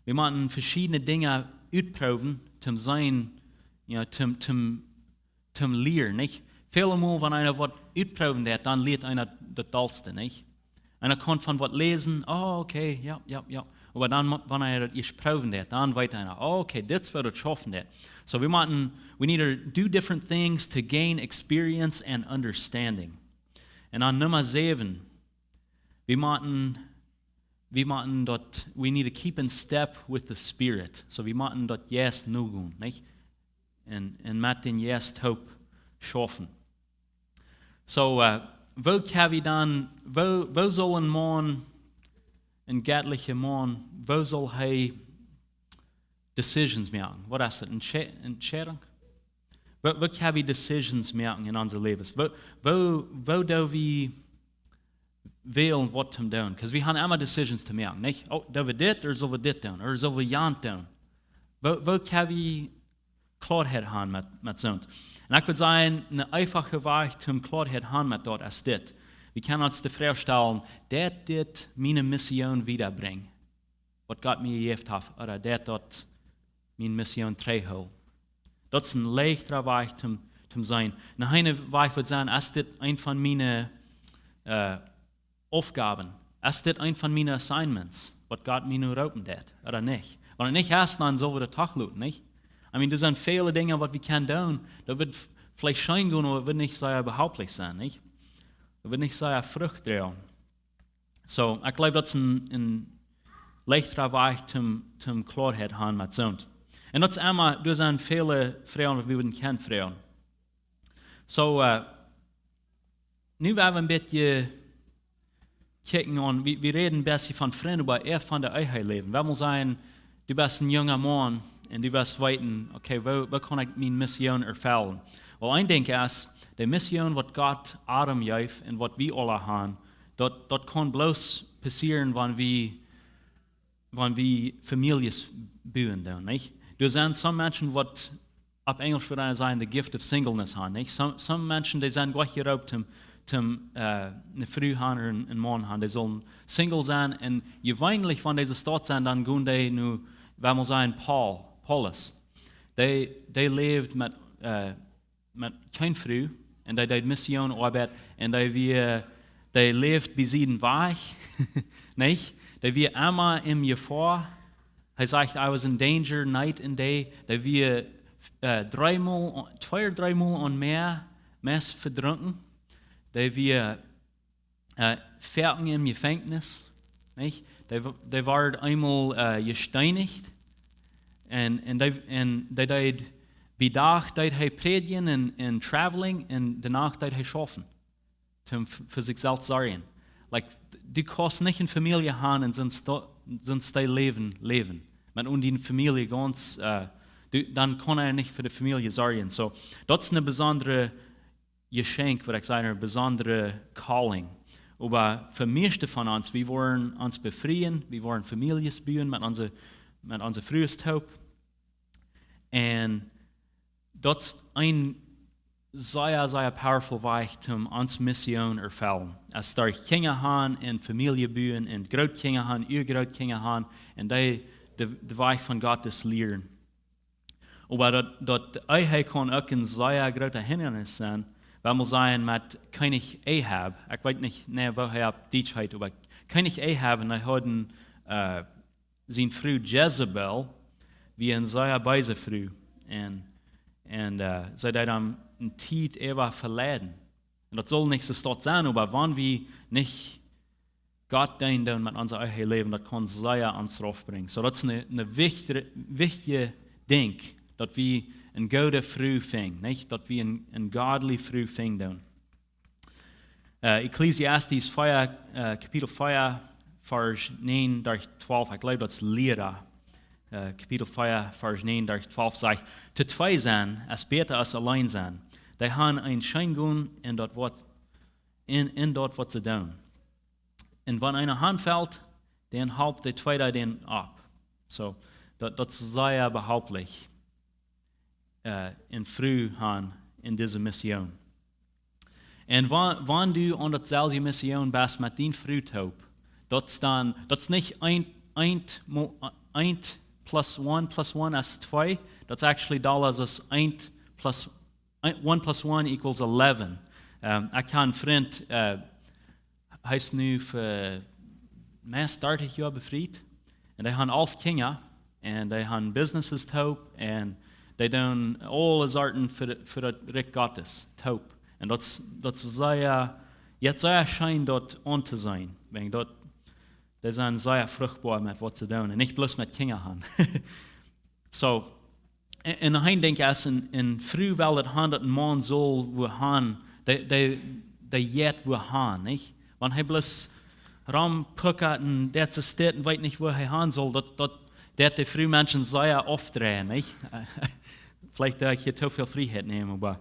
wie motten veschiedne Dinja utproowen, toom seenen, jo, toom, toom, toom lieren, nich? Väle Mol, wan eena waut utproowen deit, dan lieet eena daut dollste, nich? Eena kaun von waut läsen, "Oh, okay, jo, jo, jo." Oba dan, mo-, wan eena daut ieescht proowen deit, dan weet eena, "Oh, okay, dit es waut daut schaufen deit." Soo, wie motten, we need to do different things to gain experience and understanding. Un dan Numma säwen, wie motten, wie motten daut, we need to keep in step with the Spirit. Soo, wie motten daut Jeist nogonen, nich? Un, un met dän Jeist toop schaufen. Soo, äh, woo kjenn wie dan, woo, woo saul een Maun, een jettlicha Maun, woo saul hee decisions moaken? Waut es daut? Een Sche-, een Scheidunk? Woo, woo kjenn wie decisions moaken en onse Läwes? Woo, woo, woo doo wie wälen waut to doonen? 'Cause wie haben emma decisions to moaken, nich? Oh, doo wie dit, ooda saul wie dit doonen? Ooda saul wie jant doonen? Woo, woo kjenn wie Kloarheit haben met, met soont? Un ekj wudd sajen, een eefacha Wajch toom Kloarheit haben met daut es dit. Wie kjennen ons de Froag stalen, deit dit miene Mission wiedabrinjen, waut Gott mie jejäft haft, ooda deit daut miene Mission trigjhoolen? Daut es een leichtra Wajch toom, toom seenen. Een aundra Wajch wudd sennen, es dit eent von miene, äh, Aufgaben? Es dit eent von miene assignments, waut Gott mie nu roopen deit, ooda nich? Wan et nich es, dan sell wie daut doch loten, nich? I mean, doa sent väle Dinja, waut wie kjennen doonen. Daut woat v-, veleicht scheen gonen, oba daut woat nich sea behaulich sennen, nich? Daut woat nich sea Frucht droagen. Soo, ekj jleew, daut es een, een leichtra Wajch toom, toom Kloarheit haben met soont. Un daut es emma, doa sent väle Froagen, waut wie wudden kjennen froagen. Soo, äh, nu woa wie een bät kjikjen aun, wie, wie räden een bät von Frind, oba ea von de Ehe läwen. Wie wellen sajen, du best een junga Maun un du west weeten, okay, woo, woo kaun ekj miene Mission erfellen? Well, een Dinkj es, de Mission, waut Gott Adam jeef un waut wie aula haben, daut, daut kaun bloos passieren, wan wie, wan wie Famieljes buen doonen, nich? Doa sent some Menschen, waut opp Enjlisch wudd eena sajen, the gift of singleness han, nich? Some, some Menschen, dee sent goa jeroopt toom, toom, äh, eene Fru han ooda eenen, eenen Maun han. Dee sellen single sennen. Un jeweenlich, wan dee soo staut sent, dan gonen dee no, wie mol sajen, Paul, Paulus. Dee, dee läwd met, äh, met kjeene Fru. Un dee deed Missionsoabeit. Un dee wia, dee läwd bie sienen Wajch. Nich? Dee wia emma en Jefoa. Hee sajcht, "I was in danger night and day." Dee wia, äh, dreemol, twee ooda dreemol aum Mäa, meist vedrunken. Dee wia, äh, foaken em Jefenkjnis, nich? Dee, w- dee wort eemol, äh, jesteenicht. Un, un dee, un dee deed, bie Dach deed hee prädjen un, un traveling, un de Nacht deed hee schaufen. Toom f- fa sikj selfst sorjen. Like, du kaust nich eene Famielje han un sest, sest dee läwen, läwen. Met onen diene Famielje gaunz, äh, du, dan kaun hee nich fa de Famielje sorjen. So, daut es een besondret Jeschenkj, waut ekj saj, een besondret calling. Oba fa mieeschte von ons, wie woaren ons befrieen, wie woaren Famieljes buen met onse, met onse Frues toop. Un daut es een sea, sea powerful Wajch toom ons Mission erfellen. Aus derch Kjinja han un Famielje buen un Grootkjinja han, Uagrootkjinja han un dee, de, de Wajch von Gott es lieren. Oba daut, daut Ehe kaun uk een sea grootet Hindernis sennen, wie mol sajen met Kjennich Ahab. Ekj weet nich, nä, woo hee opp Dietsch heet, oba Kjennich Ahab, un hee haud een, äh, siene Fru Jezebel, wia eene sea beese Fru. Un, un, äh, see deed am eene Tiet äwa veleiden. Un daut saul nich soo staut sennen, oba wan wie nich Gott deenen doonen met ons Eheläwen, daut kaun sea ons raufbrinjen. So, daut es een, een wichtje, wichtje Dinkj, daut wie eene goode Fru finjen, nich? Daut wie eene, eene godly Fru finjen doonen. Äh, Ecclesiastes vea, äh, Kapitel vea, Varsch näajen derch twalf, ekj jleew daut es Liera. Äh, Kapitel vea, Varsch näajen derch twalf sajcht: "To twee sennen es bäta aus auleen sennen. Dee han een Scheengonen en daut waut, en, en daut waut see doonen. Un wan eena hanfelt, dan halpt de tweeda dän opp." So, daut, daut es sea behauptlich, äh, eene Fru han en dise Mission. Un wa-, wan du aun daut selwje Mission best met diene Fru toop, daut es dan, daut es nich eent, eent mo-, eent plus one plus one es twee, daut es actually dolla aus eent plus, eent, one plus one equals eleven. Ähm, ekj hab een Frint, äh, hee es nu fa meist dartich Joa befriet. Un dee han alf Kjinja. Un dee han businesses toop. Un dee doonen aule Sorten fa, fa daut Rikj Gottes toop. Un daut es, daut es sea, jeit sea scheen daut auntoseenen. Wäajen daut, dee sent sea fruchtboa met waut see doonen. Un nich bloos met Kjinja han. So, un, un een Dinkj es, eene, eene Fru well daut han, daut een Maun saul wua han, dee, dee, dee jeit wua han, nich? Wan hee bloos rompukat un daut es dit un weet nich wua hee han saul, daut, daut, daut de Frumenschen sea oft dreien, nich? Veleicht doo ekj hia too väl Frieheit nämen, oba,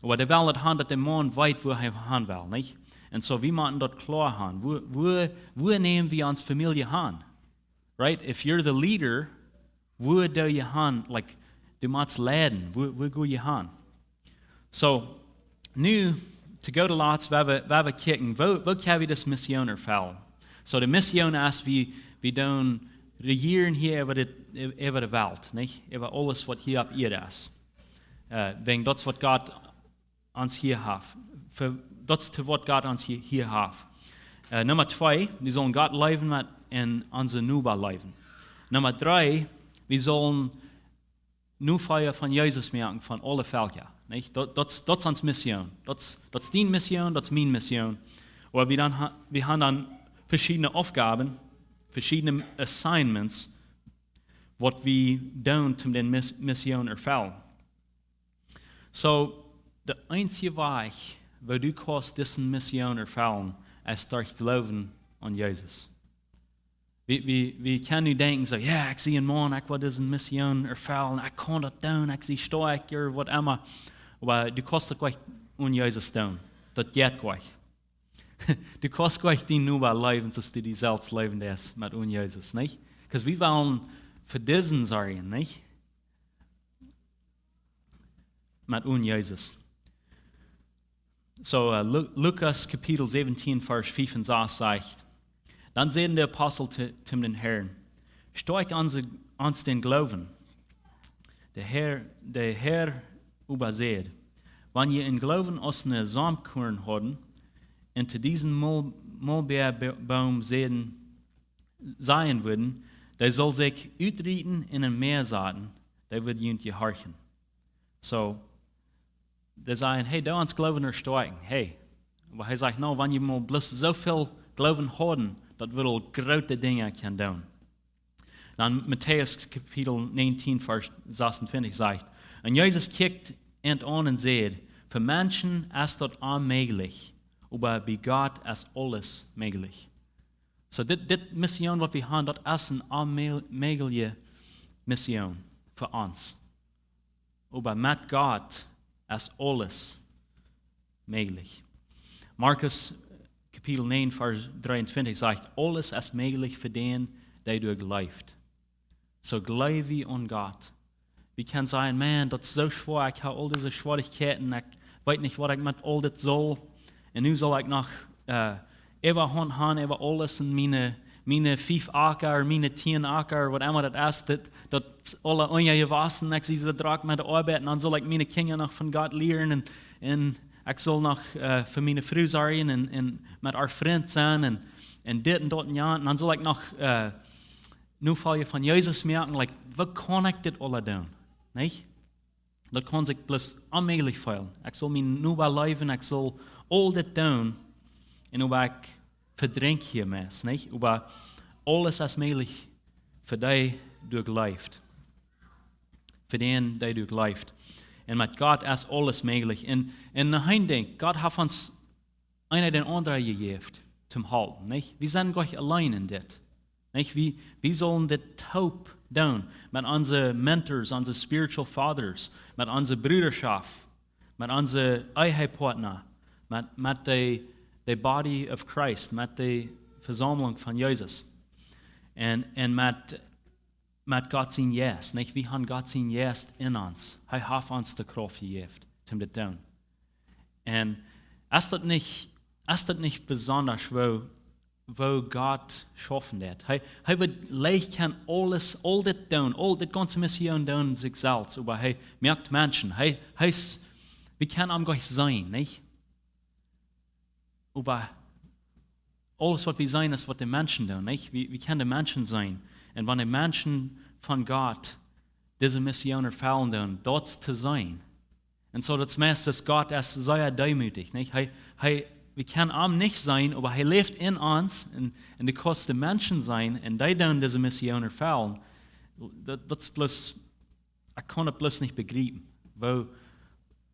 oba dee well daut han, daut de Maun weet wua hee han well, nich? Un so, wie motten daut kloa han. Wua, wua, wua näm wie ons Famielje han? Right? If you're the leader, wua doo jie han, like, du motst leiden, wua, wua go jie han? So, nu, to go to latst, wie, wie, wie kjikjen, woo, woo kjenn wie dise Mission erfellen? So, de Mission es, wie, wie doonen rejieren hia äwa de, äwa de Welt, nich? Äwa aules waut hia opp Ieed es. Äh, wäajen daut es waut Gott ons hia haft. Fa, daut es to waut Gott ons hia, hia haft. Äh, Numma twee, wie sellen Gott leewen met, un onse Noba leewen. Numma dree, wie sellen Nofolja von Jesus moaken von aule Velkja. Nich? Daut, daut, daut es onse Mission. Daut, daut es diene Mission, daut es miene Mission. Oba wie dan ha-, wie haben dan veschiedne Aufgaben, veschiedne Assignments, waut wie doonen, om dee Mis-, Mission erfellen. So, de eensje Wajch, woo du kaust dise Mission erfellen, es derch Gloowen aun Jesus. Wie, wie, wie kjennen nu denkjen, so, jo, ekj sie een Maun, ekj well dise Mission erfellen, ekj kaun daut doonen, ekj sie stoakj, ooda waut emma. Oba du kaust daut nich onen Jesus doonen. Daut jeit nich. Du kaust nich dienen Noba leewen, soo aus du die selfst leewen deist met onen Jesus, nich? 'Cause wie wellen fa disen sorjen, nich? met un Jesus. So, äh, Lu-, Lukas Kapitel säwentieen, Varsch fiew un sas sajcht: Dan säden de Apostel to, to dän Herrn: Stoakj ons, ons dän Gloowen. De Herr, de Herr oba säd: Wan jie een Gloowen aus een Samtkorn hauden, un to disen Mol-, Molbäaboom säden, sajen wudden, dee saul sikj utrieten un em Mäa saten, dee wudd junt jehorchen. So, dee sajen: Hey, doo ons Gloowen stoakjen. Hey. Oba hee sajcht: No, wan jie mau bloos soo väl Gloowen hauden, daut wudd aul groote Dinja kjennen doonen. Dan Matäus Kapitel näajentieen, Varsch sasuntwintich sajcht: Un Jesus kjikjt an un säd: Fa Menschen es daut onmäajlich, oba bie Gott es aules mäajlich. So dit, dit Mission, waut wie haben, daut es eene onmäajliche Mission fa ons. Oba met Gott es aules mäajlich. Markus Kapitel näajen, Varsch dreeuntwintich sajcht: Aules es mäajlich fa dän, dee doa jleeft. So jleew wie aun Gott. Wie kjennen sajen: Man, daut es soo schwoa, ekj hab aul dise Schwierichkjeiten, ekj weet nich, waut ekj met aul dit saul. Un nu saul ekj noch, äh, Äwahaunt haben äwa aules un miene, miene fief Aka, miene tieen Aka, waut emma daut es, daut, daut aule unjajewossen, ekj sie soo drock met de Oabeit, un dan saul ekj miene Kjinja noch von Gott lieren un, un ekj saul noch, äh, fa miene Fru sorjen un, un met äa Frint sennen un, un dit un daut un jant, un dan saul ekj noch, äh, Nofolja von Jesus moaken, like, woo kaun ekj dit aules doonen? Nich? Daut kaun sikj bloos onmäajlich feelen. Ekj saul mienen Noba leewen, ekj saul aul dit doonen, un oba ekj vedrinkj hia meist, nich? Oba aules es mäajlich fa dee, dee jleeft. Fa dän, dee doa jleeft. Un met Gott es aules mäajlich. Un, un noch een Dinkj, Gott haft ons eena dän aundren jejäft toom halpen, nich? Wie sent nich auleen en dit, nich? Wie, wie sellen dit toop doonen met onse Mentors, onse Spiritual Fathers, met onse Brudaschoft, met onse Ehepartner, met, met de, de Body of Christ, met de Vesaumlunk von Jesus. Un, un met, met Gott sien Jeist, nich? Wie haben Gott sien Jeist en ons. Hee haft ons de Krauft jejäft toom dit doonen. Un es daut nich, es daut nich besonda, woo, woo Gott schaufen deit? Hee, hee wudd leicht kjennen aules, aul dit doonen, aul dit gaunze Mission doonen sikj selfst, oba hee moakt Menschen. Hee, hee es, wie kjennen am nich seenen, nich? Oba aules, waut wie seenen, es, waut de Menschen doonen, nich? Wie, wie kjennen de Menschen seenen. Un wan de Menschen von Gott dise Mission erfellen doonen, daut to seenen. Un so, daut meist es, Gott es sea deemootich, nich? Hee, hee, wie kjennen am nich seenen, oba hee läft en ons, un, un dee kost de Menschen seenen, un dee doonen dise Mission erfellen. Daut, daut es bloos, ekj kaun daut bloos nich bejriepen, woo,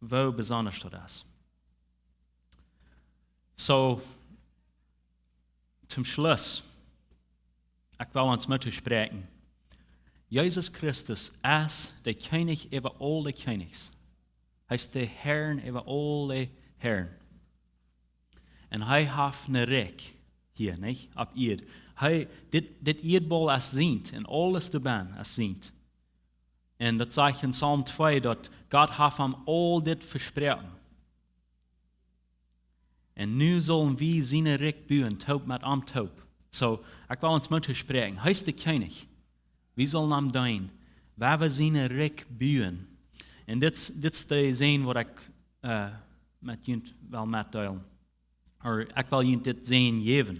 woo besonda daut es. So, toom Schluss, ekj well ons Moot toospräakjen. Jesus Christus es de Kjennich äwa aule Kjennichs. Hee es de Herr äwa aule Herren. Un hee haft een Rikj hia, nich? Opp Ieed. Hee, dit, dit Ieedbaul es sient, un aules doabennen es sient. Un daut sajcht en Psalm twee, daut Gott haft am aul dit vesproaken. Un nu sellen wie sien Rikj buen, toop met am toop. So, ekj well ons Moot toospräakjen. Hee es de Kjennich. Wie sellen am deenen, wan wie sien Rikj buen. Un dit, dit es de Säajen, waut ekj, äh, met junt well metdeelen. Ooda ekj well junt dit Säajen jäwen.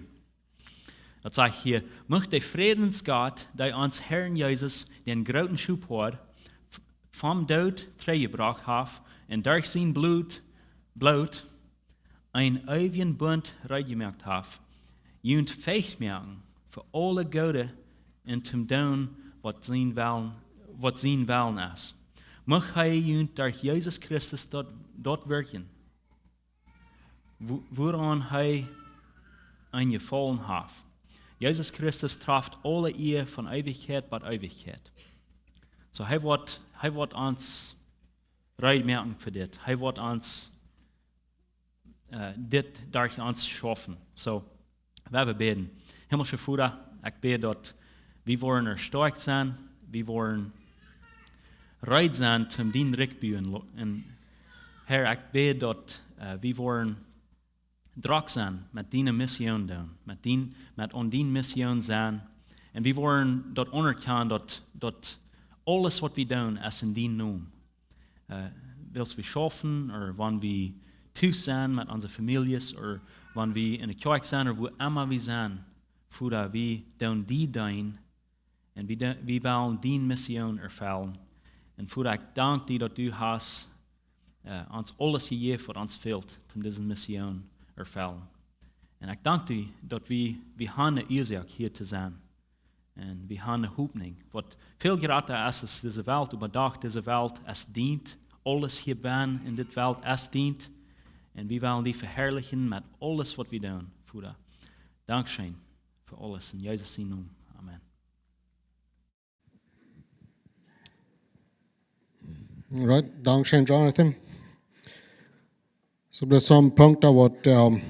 Daut sajcht hia: Mucht de Frädensgott, dee ons Herrn Jesus, dän grooten Schophoad, v-, vom Doot trigjjebrocht haft un derch sien Bloot, Bloot een eewjen Bunt reed jemoakt haft, junt fäich moaken fa aule Goodet un toom doonen, waut sien Wellen, waut sien Wellen es. Mucht hee junt derch Jesus Christus daut, daut wirkjen, wo-, wuaraun hee een Jefaulen haft. Jesus Christus traft aule Ea von Eewichkjeit bat Eewichkjeit. So, hee woat, hee woat ons reed moaken fa dit. Hee woat ons, äh, dit derch ons schaufen. So, wie woaren bäden. Himmlischa Voda, ekj bäd, daut wie woaren stoakj sennen, wie woaren reed sennen, om dien Rikj buen lo-, un Herr, ekj bäd daut, äh, wie woaren drock sennen met diene Mission doonen, met dien, met aun diene Mission sennen. Un wie woaren daut aunerkjanen, daut, daut aules waut wie doonen es en dienen Nomen. Äh, wiels wie schaufen, ooda wan wie tus sennen met onse Famieljes, ooda wan wie enne Kjoakj sennen, ooda wua emma wie sennen, Voda, wie doonen die deenen. Un wie, de-, wie wellen diene Mission erfellen. Un Voda, ekj dank die daut du hast, äh, ons aules jejäft waut ons fält, om dise Mission erfellen. Un ekj dank die daut wie, wie haben eene Uasoak hia to sennen. Un wie haben eene Hopninj. Waut väl jrata es aus dise Welt, oba doch dise Welt es dien. Aules hia bennen en dise Welt es dien. Un wie wellen die veharlichen met aules waut wie doonen, Voda. Dankscheen fa aules en Jesus sienen Nomen. Amen. Right, dankscheen, Jonathan. Soo, daut es een Punkt, daut woat, ähm,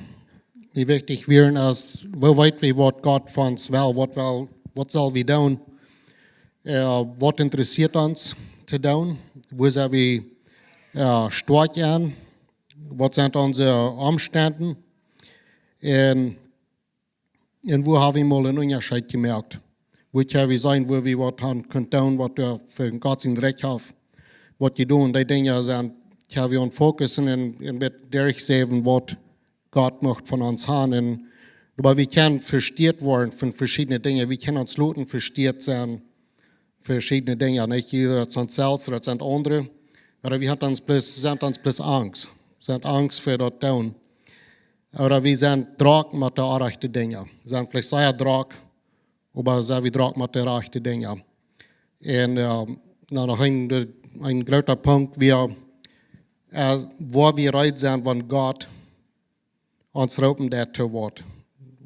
wichtich woaren es, woo weet wie waut Gott von ons well, waut well, waut sell wie doonen? Äh, waut interessieet ons to doonen? Wua sent wie, äh, stoakj aun? Waut sent onse Omstend? Un un wua haben wie mol eenen Unjascheet jemoakt? Wua kjenn wie seenen, wua wie waut haben kunt doonen, waut wie fa Gott sien Rikj haben, waut jedonen? Dee Dinja sent, kjenn wie ons fokussen un, un met derchseenen, waut Gott mucht von ons haben. Un, oba wie kjennen vesteat woaren von veschiedne Dinja. Wie kjennen ons loten vesteat sennen veschiedne Dinja. Nich jie, daut sent selfst, daut sent aundre. Ooda wie haben ons bloos, sent ons bloos angst. Sent angst fa daut doonen. Ooda wie sent drock met de orrajchte Dinja. Sent veleicht sea drock, oba sent wie drock met de rajchte Dinja. Un, ähm, nu noch een, de, een groota Punkt, wie, äh, wua wie reed sent, wan Gott ons roopen deit to waut.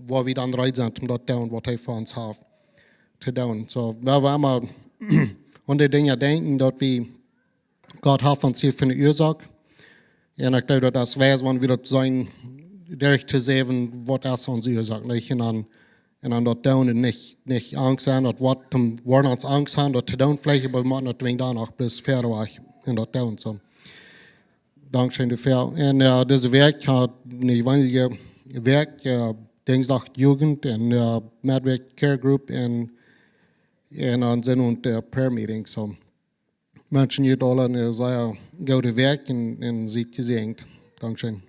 Wua wie dan reed sent om daut to doonen, waut hee fa ons haft to doonen. Soo, wan wie emma aun dee Dinja denkjen, daut wie Gott haft ons hia fa eene Uasoak. Un ekj jleew, daut es wies, wan wie daut seenen, derchtoseenen, waut es onse Uasoak, nich? Un dan, un dan daut doonen un nich, nich angst sennen, daut woat, dan woaren ons angst haben, daut to doonen, veleicht, oba wie motten daut wan dan noch bloos wieda wajch un daut doonen, soo. Dankscheen doafäa. Un, äh, dise Wäakj haud eene evangelische Wäakj, äh, Dinjsdach Jugend un, äh, Meddwäakj Care Group un, un dan sent wie, äh, Prayer Meeting, soo. Menschen, jie aula eene sea goode Wäakj un, un siet jesäajent. Dankscheen.